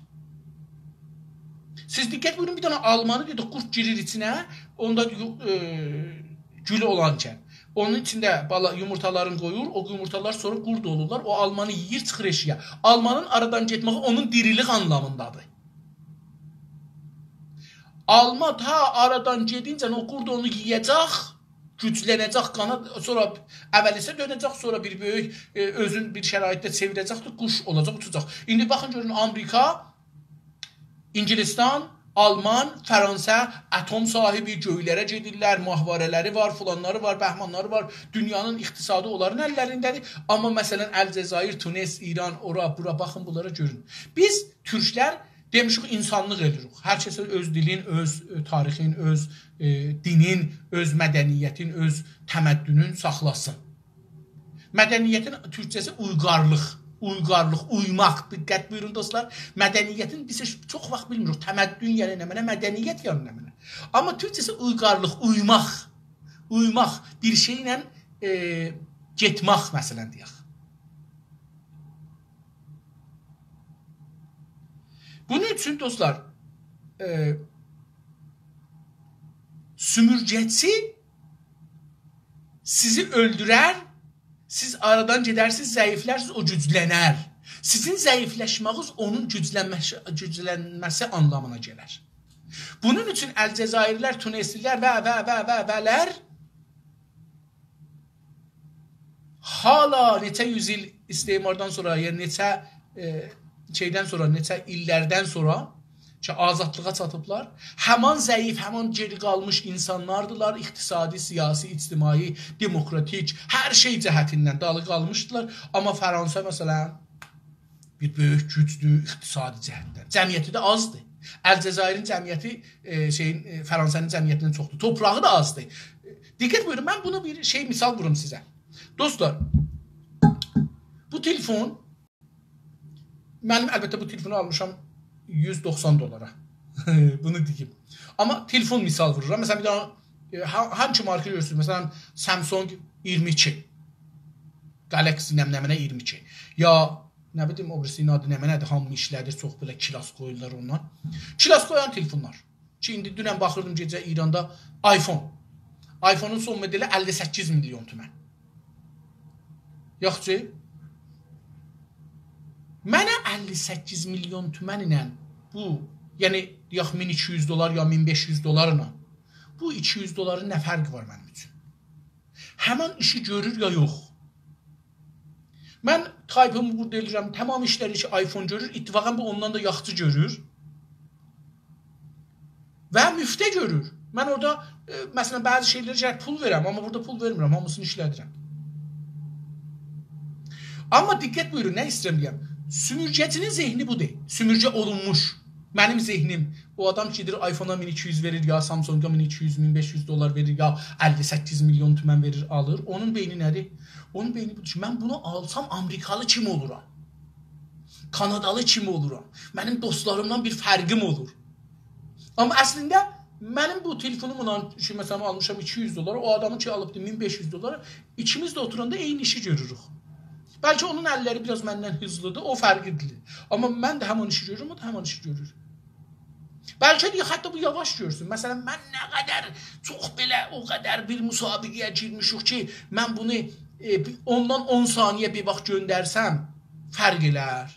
سیز دقت بویورون، بیر دنه آلمانی دئدی، قورد گیریر ایچینه، اوندا یو-، ائ، گول اولانکن. اونون ایچینده بالا یومورتالارین قویور، او یومورتالار سونرا قورد اولورلار، او آلمانی یئییر، چیخیر ائشیگه. آلمانین آرادان گئتمه‌یی اونون دیریلیک آنلامیندادیر. آلما تا آرادان گئدینجه او قورد اونو یئیه‌جک، گوجلنه‌جک، قاناد، سونرا اوّلیسه دؤنه‌جک، سونرا بیر بؤیوک، ائ، اؤزون بیر شرایطده چئویره‌جکدیر، قوش اولاجاق، اوچاجاق. ایندی باخین گؤرون، آمریکا، انگلستان، آلمان، فرانسه اتم صاحیبی، گؤیلره گئدیرلر، ماهواره‌لری وار، فلانلاری وار، بهمانلاری وار. دونیانین اقتصادی اونلارین اللرینده‌دیر. آمما مثلا الجزایر، تونس، ایران، اورا، بورا، باخین بونلارا گؤرون. بیز تورکلر دئمیشیک، اینسانلیق ائدیریک. هر کس اؤز دیلین، اؤز، ائ، تاریخین، اؤز، ائ، دینین، اؤز مدنیتین، اؤز تمدنون ساخلاسین. مدنیتین تورکجه‌سی اویغارلیق، اویغارلیق، اویماق. دقت بویورون دوستلار. مدنیتین بیز هئچ، چوخ واخت بیلمیریک. تمدن یعنی نمنه، مدنیت یعنی نمنه. آمما تورکجه‌سی اویغارلیق، اویماق. اویماق، بیر شئیله، ائ، گئتمک، مثلا، دئیک. بونون اوچون، دوستلار، ائ، سومورگه‌چی سیزی اؤلدورر، سیز آرادان گئدرسینیز، ضعیفلرسینیز، او گوجلنر. سیزین ضعیفلشمه‌ییز اونون گوجلنمه‌سی، گوجلنمه‌سی آنلامینا گلر. بونون اوچون الجزایرلیلر، تونسلیلر و، و، و، و، ولر حالا نئچه یوز ایل استعماردان سونرا، یعنی نئچه، ائ، شئیدن سونرا، نئچه ایللردن سونرا کی، آزادلیغا چاتیبلار، همان ضعیف، همان گئری قالمیش اینسانلاردیلار، اقتصادی، سیاسی، اجتماعی، دموکراتیک، هر شئی جهتیندن دالی قالمیشدیلار. آمما فرانسه، مثلا، بیر بؤیوک گوجدور اقتصادی جهتدن. جمعیتی ده آزدیر. الجزایرین جمعیتی، ائ، شئیین، ائ، فرانسه‌نین جمعیتیندن چوخدور. توپراغی دا آزدیر. دقت بویورون، من بونو بیر شئی مثال ووروم سیزه. دوستلار، بو تلفون، منیم، البته، بو تلفونو آلمیشام یوز دوخسان دلارا. بونو دئییم. آمما تلفون مثال وورورام. مثلا، بیر دنه، ائ، ها-، هانسی مارکا گؤرورسونوز؟ مثلا، Samsung اییرمی ایکی. Galaxy نمنه نمنه اییرمی ایکی. یا، نه بیلیم، او بیریسی‌نین آدی نمنه‌دیر، هامی ایشله‌دیر، چوخ بئله کلاس قویورلار اوندان. کلاس قویان تلفونلار. کی، ایندی دونن باخیردیم گئجه ایراندا iPhone. iPhone-ون سون مدلی اللی سککیز میلیون تومن. یاخشی. منه اللی سککیز میلیون تومن ایله بو، یعنی، دئیک، مین ایکی یوز دلار یا مین بئش یوز دلارلا بو ایکی یوز دلارین نه فرقی وار منیم اوچون؟ همان ایشی گؤرور یا یوخ؟ من تایپیمی بورادا ائله‌ییرم، تمام ایشلری کی، iPhone گؤرور، اتفاقا بو اوندان دا یاخشی گؤرور. و مفته گؤرور. من اورادا، ائ، مثلا، بعضی شئیلری گرک پول وئرم، آمما بورادا پول وئرمیرم، هامیسینی ایشله‌دیرم. آمما دقت بویورون، نه ایسته‌ییرم دئیم. سومورگه‌چی‌نین ذهنی بودور. سومورگه اولونموش. منیم ذهنیم او آدام کی، گئدیر آیفونا مین ایکی یوز وئریر، یا سامسونگا مین ایکی یوز، مین بئش یوز دلار وئریر، یا اللی سککیز میلیون تومن وئریر، آلیر. اونون بئینی نه‌دیر؟ اونون بئینی بودور کی، من بونو آلسام آمریکالی کیم اولورام؟ کانادالی کیم اولورام؟ منیم دوستلاریمدان بیر فرقیم اولور. آمما اصلینده منیم بو تلفونوملا کی، مثلا، آلمیشام ایکی یوز دلارا، او آدامی کی، آلیبدی مین بئش یوز دلارا، ایکیمیز ده اوتوراندا عینی ایشی گؤروروک. بلکه اونون اللری بیر آز مندن هیزلیدیر، او فرقلیدیر. آمما من ده همان ایشی گؤرورم، او دا همان ایشی گؤرور. بلکه دئیک، حتی بو یاواش گؤرسون. مثلا، من نه قدر چوخ بئله، او قدر بیر مسابقه‌یه گیرمیشیک کی، من بونو، ائ، بیر، اوندان اون ثانیه بیر واخت گؤندرسم، فرق ائلر.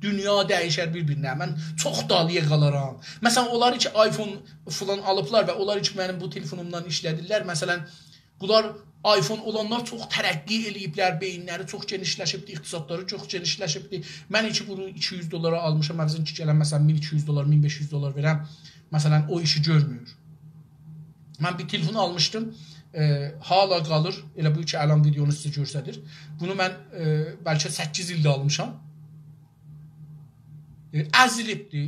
دونیا دییشر بیر-بیرینه. من چوخ دالییا قالارام. مثلا، اونلار کی، آیفون فلان آلیبلار و اونلار کی، منیم بو تلفونومدان ایشله‌دیرلر. مثلا، بونلار آیفون اولانلار چوخ ترقی ائله‌ییبلر، بئیینلری چوخ گئنیشلشیبدی، اقتصادلاری چوخ گئنیشلشیبدی. من کی، بونو ایکی یوز دلارا آلمیشام، عوضین کی، گلم، مثلا، مین ایکی یوز دلار، مین بئش یوز دلار وئرم، مثلا، او ایشی گؤرمور. من بیر تلفون آلمیشدیم، ائ، حالا قالیر، ائله بو کی، الان ویدئونو سیزه گؤستریر. بونو من، ائ، بلکه سککیز ایلده آلمیشام. ائ، ازیلیبدی.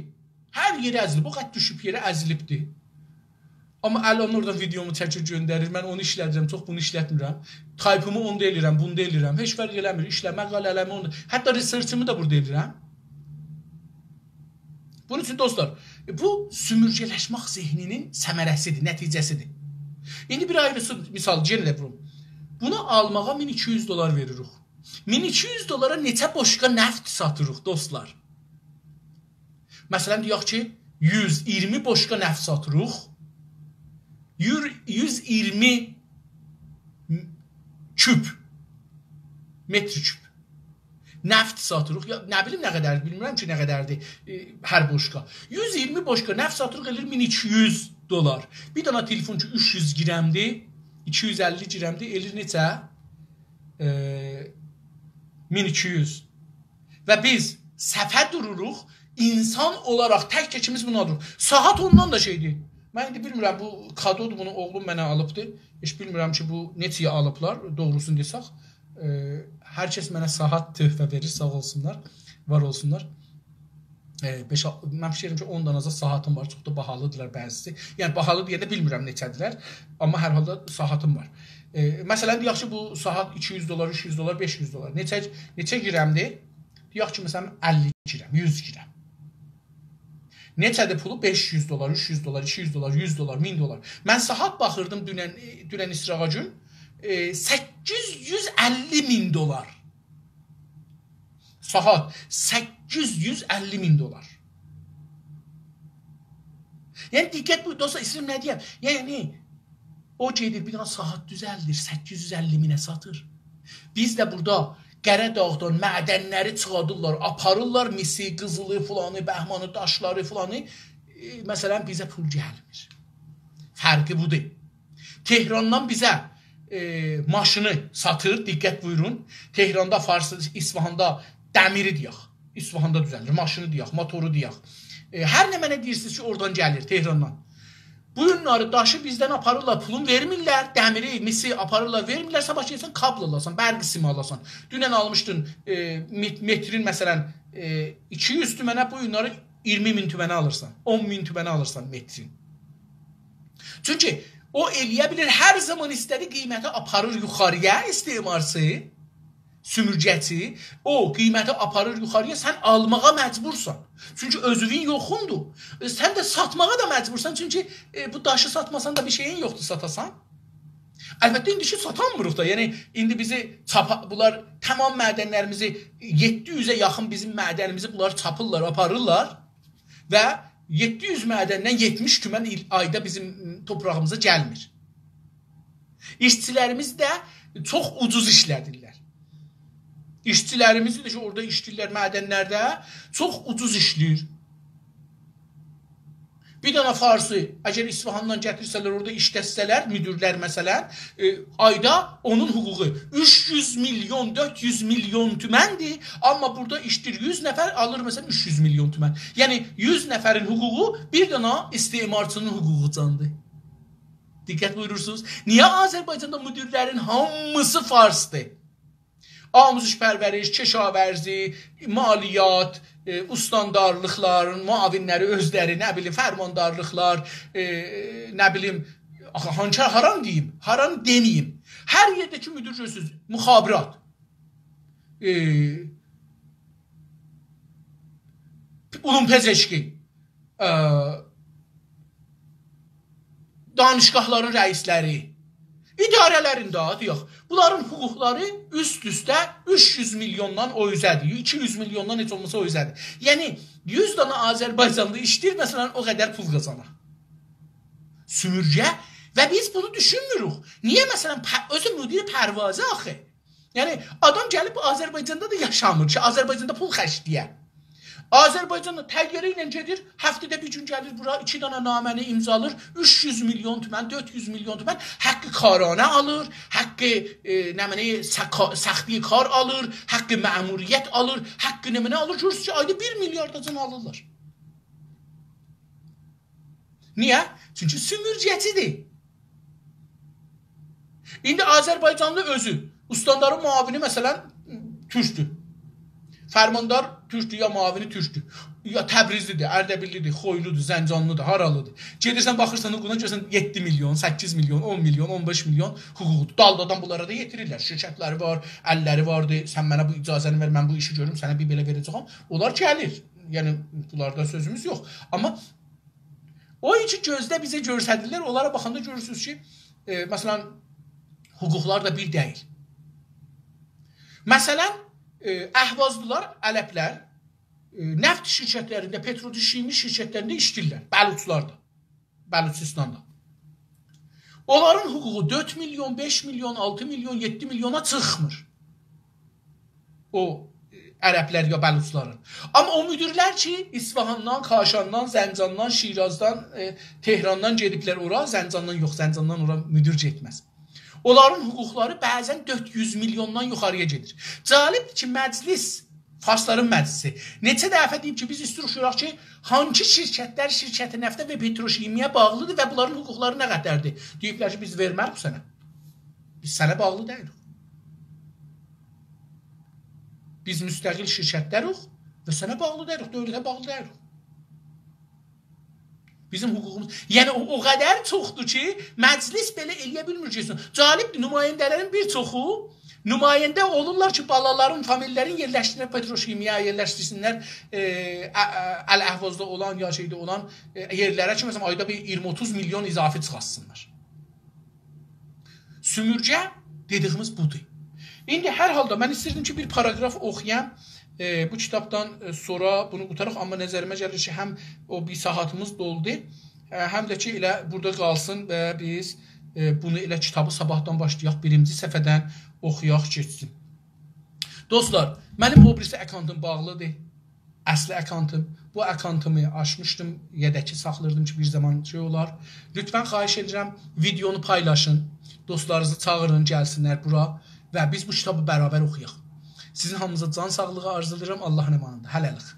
هر یئری ازیلیب، او قدر دوشوب یئره ازیلیبدی. آمما الان اورادا ویدئومو چکیر، گؤندریر. من اونو ایشلدیرم، چوخ بونو ایشلتمیرم. تایپیمی اوندا ائله‌ییرم، بوندا ائله‌ییرم. هئچ فرق ائله‌میر. ایشله‌مه، قاله‌له‌مه اوندا. حتی ریسرچیمی ده بورادا ائله‌ییرم. بونون اوچون، دوستلار، بو سومورگه‌لشمک ذهنینین ثمره‌سیدیر، نتیجه‌سیدیر. ایندی بیر آیریسی مثال یئنه ده ووروم. بونو آلماغا مین ایکی یوز دلار وئریریک. مین ایکی یوز دلارا نئچه بوشقا نفت ساتیریق، دوستلار؟ مثلا، دئیک کی، یوز ایگیرمی بوشقا نفت ساتیریق. یور-، یوز ایگیرمی کوب، متر کوب نفت ساتیریق. یا، نه بیلیم نه قدر، بیلمیرم کی، نه قدردیر، ائ، هر بوشقا. یوز ایگیرمی بوشقا نفت ساتیریق، ائله‌ییر مین ایکی یوز دلار. بیر دنه تلفون کی، اوچ یوز گرمدیر، ایکی یوز اللی گرمدیر، ائله‌ییر نئچه؟ ائ، مین ایکی یوز. و بیز صفه دوروروق، اینسان اولاراق تک-تکیمیز بونو آلیریق. ساعات اوندان دا شئیدیر. من ایندی بیلمیرم، بو کادودور، بونو اوغلوم منه آلیبدی. هئچ بیلمیرم کی، بو نئچه‌یه آلیبلار، دوغروسونو دئسک. ائ، هر کس منه ساعات تحفه وئریر، ساغ اولسونلار، وار اولسونلار. ائ، بئش، من فیکیر ائدیرم کی، اوندان آزا ساعاتیم وار، چوخ دا باهالیدیرلار بعضیسی. یعنی، باهالی دئینده بیلمیرم نئچه‌دیرلر، آمما هر حالدا ساعاتیم وار. ائ، مثلا، دئیک کی، بو ساعات ایکی یوز دلار، اوچ یوز دلار، بئش یوز دلار. نئچه، نئچه گرمدیر؟ دئیک کی، مثلا، اللی گرم، یوز گرم. نئچه‌دیر پولو؟ بئش یوز دلار، اوچ یوز دلار، ایکی یوز دلار، یوز دلار، مین دلار. من ساعات باخیردیم دونن، ائ، دونن ایسراغا گون، ائ، سککیز یوز اللی مین دلار. ساعات، سککیز یوز اللی مین دلار. یعنی، دقت بو، دوستلار، ایسته‌ییرم نه دئیم؟ یعنی، او گئدیر، بیر دنه ساعات دوزلدیر، سککیز یوز اللی مینه ساتیر. بیز ده بورادا قره‌داغدان معدنلری چیخادیرلار، آپاریرلار، میسی، قیزیلی، فلانی، بهمانی، داشلاری، فلانی. ائ، مثلا، بیزه پول گلمیر. فرقی بودور. تهراندان بیزه، ائ، ماشینی ساتیر، دقت بویورون. تهراندا، فارس، اصفهاندا دمیری دئیک. اصفهاندا دوزلدیر، ماشینی دئیک، موتورو دئیک. ائ، هر نمنه دئییرسینیز کی، اورادان گلیر، تهراندان. بو گونلری داشی بیزدن آپاریرلار، پولون وئرمیرلر، دمیری، میسی آپاریرلار، وئرمیرلر، صاباح گئدیرسن، کابل آلاسان، برق سیمی آلاسان. دونن آلمیشدین، ائ، مت-، مترین، مثلا، ائ، ایکی یوز تومنه، بو گونلری ایگیرمی مین تومنه آلیرسان، اون مین تومنه آلیرسان مترین. چونکی او ائلیه بیلیر، هر زامان ایسته‌دی قیمتی آپاریر یوخاری‌یا استعمارچی، سومورگه‌چی، او قیمتی آپاریر یوخاری‌یا، سن آلماغا مجبورسان. چونکی اؤزووون یوخوندور. ائ، سن ده ساتماغا دا مجبورسان، چونکی، ائ، بو داشی ساتماسان دا بیر شئیین یوخدور ساتاسان. البته، ایندی کی، ساتانمیریق دا. یعنی، ایندی بیزی چاپا-، بونلار تمام معدنلریمیزی، یئددی یوزه یاخین بیزیم معدنیمیزی بونلار چاپیرلار، آپاریرلار و یئددی یوز معدندن یئتمیش تومن ایل-، آیدا بیزیم توپراغیمیزا گلمیر. ایشچیلریمیز ده چوخ اوجوز ایشله‌دیرلر. ایشچیلریمیز ده کی، اورادا ایشله‌ییرلر معدنلرده، چوخ اوجوز ایشله‌ییر. بیر دنه فارسی، اگر اصفهاندان گتیرسه‌لر، اورادا ایشلتسه‌لر، مدیرلر مثلا، ائ، آیدا اونون حقوقو اوچ یوز میلیون، دؤرد یوز میلیون تومندیر، آمما بورادا ایشله‌ییر یوز نفر، آلیر مثلا اوچ یوز میلیون تومن. یعنی یوز نفرین حقوقو بیر دنه استعمارچی‌نین حقوقوجاندیر. دقت بویورورسونوز؟ نییه آذربایجاندا مدیرلرین هامیسی فارسدیر؟ آموزش پرورش، کشاورزی، مالیات، ائ، استاندارلیقلارین معاونلری اؤزلری، نه بیلیم، فرماندارلیقلار، ائ، نه بیلیم، آخی هانچه هاران دئییم، هاران دئمه‌ییم. هر یئرده کی مدیر گؤرورسونوز، مخابرات، ائ، علوم پزشکی، ائ، دانشگاهلارین رئیسلری، اداره‌لرین ده، دئیک، بونلارین حقوقلاری اوست-اوسته اوچ یوز میلیوندان او اوزه‌دیر، ایکی یوز میلیوندان هئچ اولماسا او اوزه‌دیر. یعنی، یوز دنه آذربایجانلی ایشله‌ییر، مثلا، او قدر پول قازانیر. سومورگه و بیز بونو دوشونموروک. نییه، مثلا، پ-، اؤزو مدیر پروازه آخی؟ یعنی، آدام گلیب آذربایجاندا دا یاشامیر کی، آذربایجاندا پول خرجله‌یه. آذربایجاندا طیاره ایله گئدیر، هفته‌ده بیر گون گلیر بورا، ایکی دنه نامه‌نی امضالیر، اوچ یوز میلیون تومن، دؤرد یوز میلیون تومن حق کارانه آلیر، حق، ائ، نمنه، سکا-، سختی کار آلیر، حق مأموریت آلیر، حق نمنه آلیر. گؤرورسونوز کی، آیدا بیر میلیارداجان آلیرلار. نییه؟ چونکی سومورگه‌چی‌دیر. ایندی آذربایجانلی اؤزو، استاندارین معاونی، مثلا، تورکدور. فرماندار تورکدور، یا معاونی تورکدور. یا تبریزلی‌دیر، اردبیللی‌دیر، خویلودور، زنجانلی‌دیر، هارالی‌دیر. گئدیرسن، باخیرسان حقوقونا، گؤرورسن یئددی میلیون، سککیز میلیون، اون میلیون، اون بئش میلیون حقوقو. دالدادان بونلارا دا یئتیریرلر. شرکتلری وار، اللری واردی. سن منه بو اجازه‌نی وئر، من بو ایشی گؤروم، سنه بیر بئله وئره‌جه‌یم. اونلار گلیر. یعنی، بونلاردا سؤزوموز یوخ. آمما او ایکی گؤزده بیزه گؤرسدیرلر، اونلارا باخاندا گؤرورسونوز کی، ائ، مثلا، حقوقلار دا بیر دئییل. مثلا، ائ، اهوازلیلار، عربلر، ائ، نفت شرکتلرینده، پتروشیمی شرکتلرینده ایشله‌ییرلر، بلوچلار دا، بلوچستاندا. اونلارین حقوقو دؤرد میلیون، بئش میلیون، آلتی میلیون، یئددی میلیونا چیخمیر. او، ائ، عربلر یا بلوچلارین. آمما او مدیرلر کی، اصفهاندان، کاشاندان، زنجاندان، شیرازدان، ائ، تهراندان گئدیبلر اورا، زنجاندان یوخ، زنجاندان اورا مدیر گئتمز. اونلارین حقوقلاری بعضا دؤرد یوز میلیوندان یوخاری‌یا گئدیر. جالبدیر کی، مجلس، فارسلارین مجلسی نئچه دفعه دئییب کی، بیز ایستیروخ گؤرک کی، هانسی شرکتلر شرکت نفته و پتروشیمی‌یه باغلی‌دیر و بونلارین حقوقلاری نه قدردیر. دئییبلر کی، بیز وئرمه‌ریک سنه. بیز سنه باغلی دئییلیک. بیز مستقل شرکتلریک و سنه باغلی دئییلیک، دؤولته باغلی دئییلیک. بیزیم حقوقوموز، یعنی او، او قدر چوخدور کی، مجلس بئله ائله‌یه بیلمیر گئتسین. جالبدیر، نماینده‌لرین بیر چوخو نماینده اولورلار کی، بالالارین، فامیللرین یئرلشدیرسینلر پتروشیمی‌یه، یئرلشدیرسینلر، ائ، ا-، ا-، الاحوازدا اولان، یا شئیده اولان، ائ، یئرلره کی، مثلا، آیدا بیر اییرمی اوتوز میلیون اضافی چیخارتسینلار. سومورگه دئدیگیمیز بودور. ایندی هر حالدا من ایستیردیم کی، بیر پاراگراف اوخویام. ائ، بو کیتابدان، ائ، سونرا بونو قوتاراق، آمما نظریمه گلیر کی، هم او بیر ساعاتیمیز دولدو، ائ، هم ده کی، ائله بورادا قالسین و بیز، ائ، بونو ائله کیتابی صاباحدان باشلایاق، بیرینجی صفحه‌دن اوخویاق، کئچسین. دوستلار، منیم او بیریسی اکانتیم باغلی‌دیر. اصلی اکانتیم. بو اکانتیمی آچمیشدیم، یئدکی ساخلاییردیم کی، بیر زامان شئی اولار. لطفا خواهش ائدیرم، ویدئونو پایلاشین، دوستلارینیزی چاغیرین، گلسینلر بورا و بیز بو کیتابی برابر اوخویاق. سیزین هامینیزا جان ساغلیغی آرزولاییرام. آللاهین امانیندا. هله‌لیک.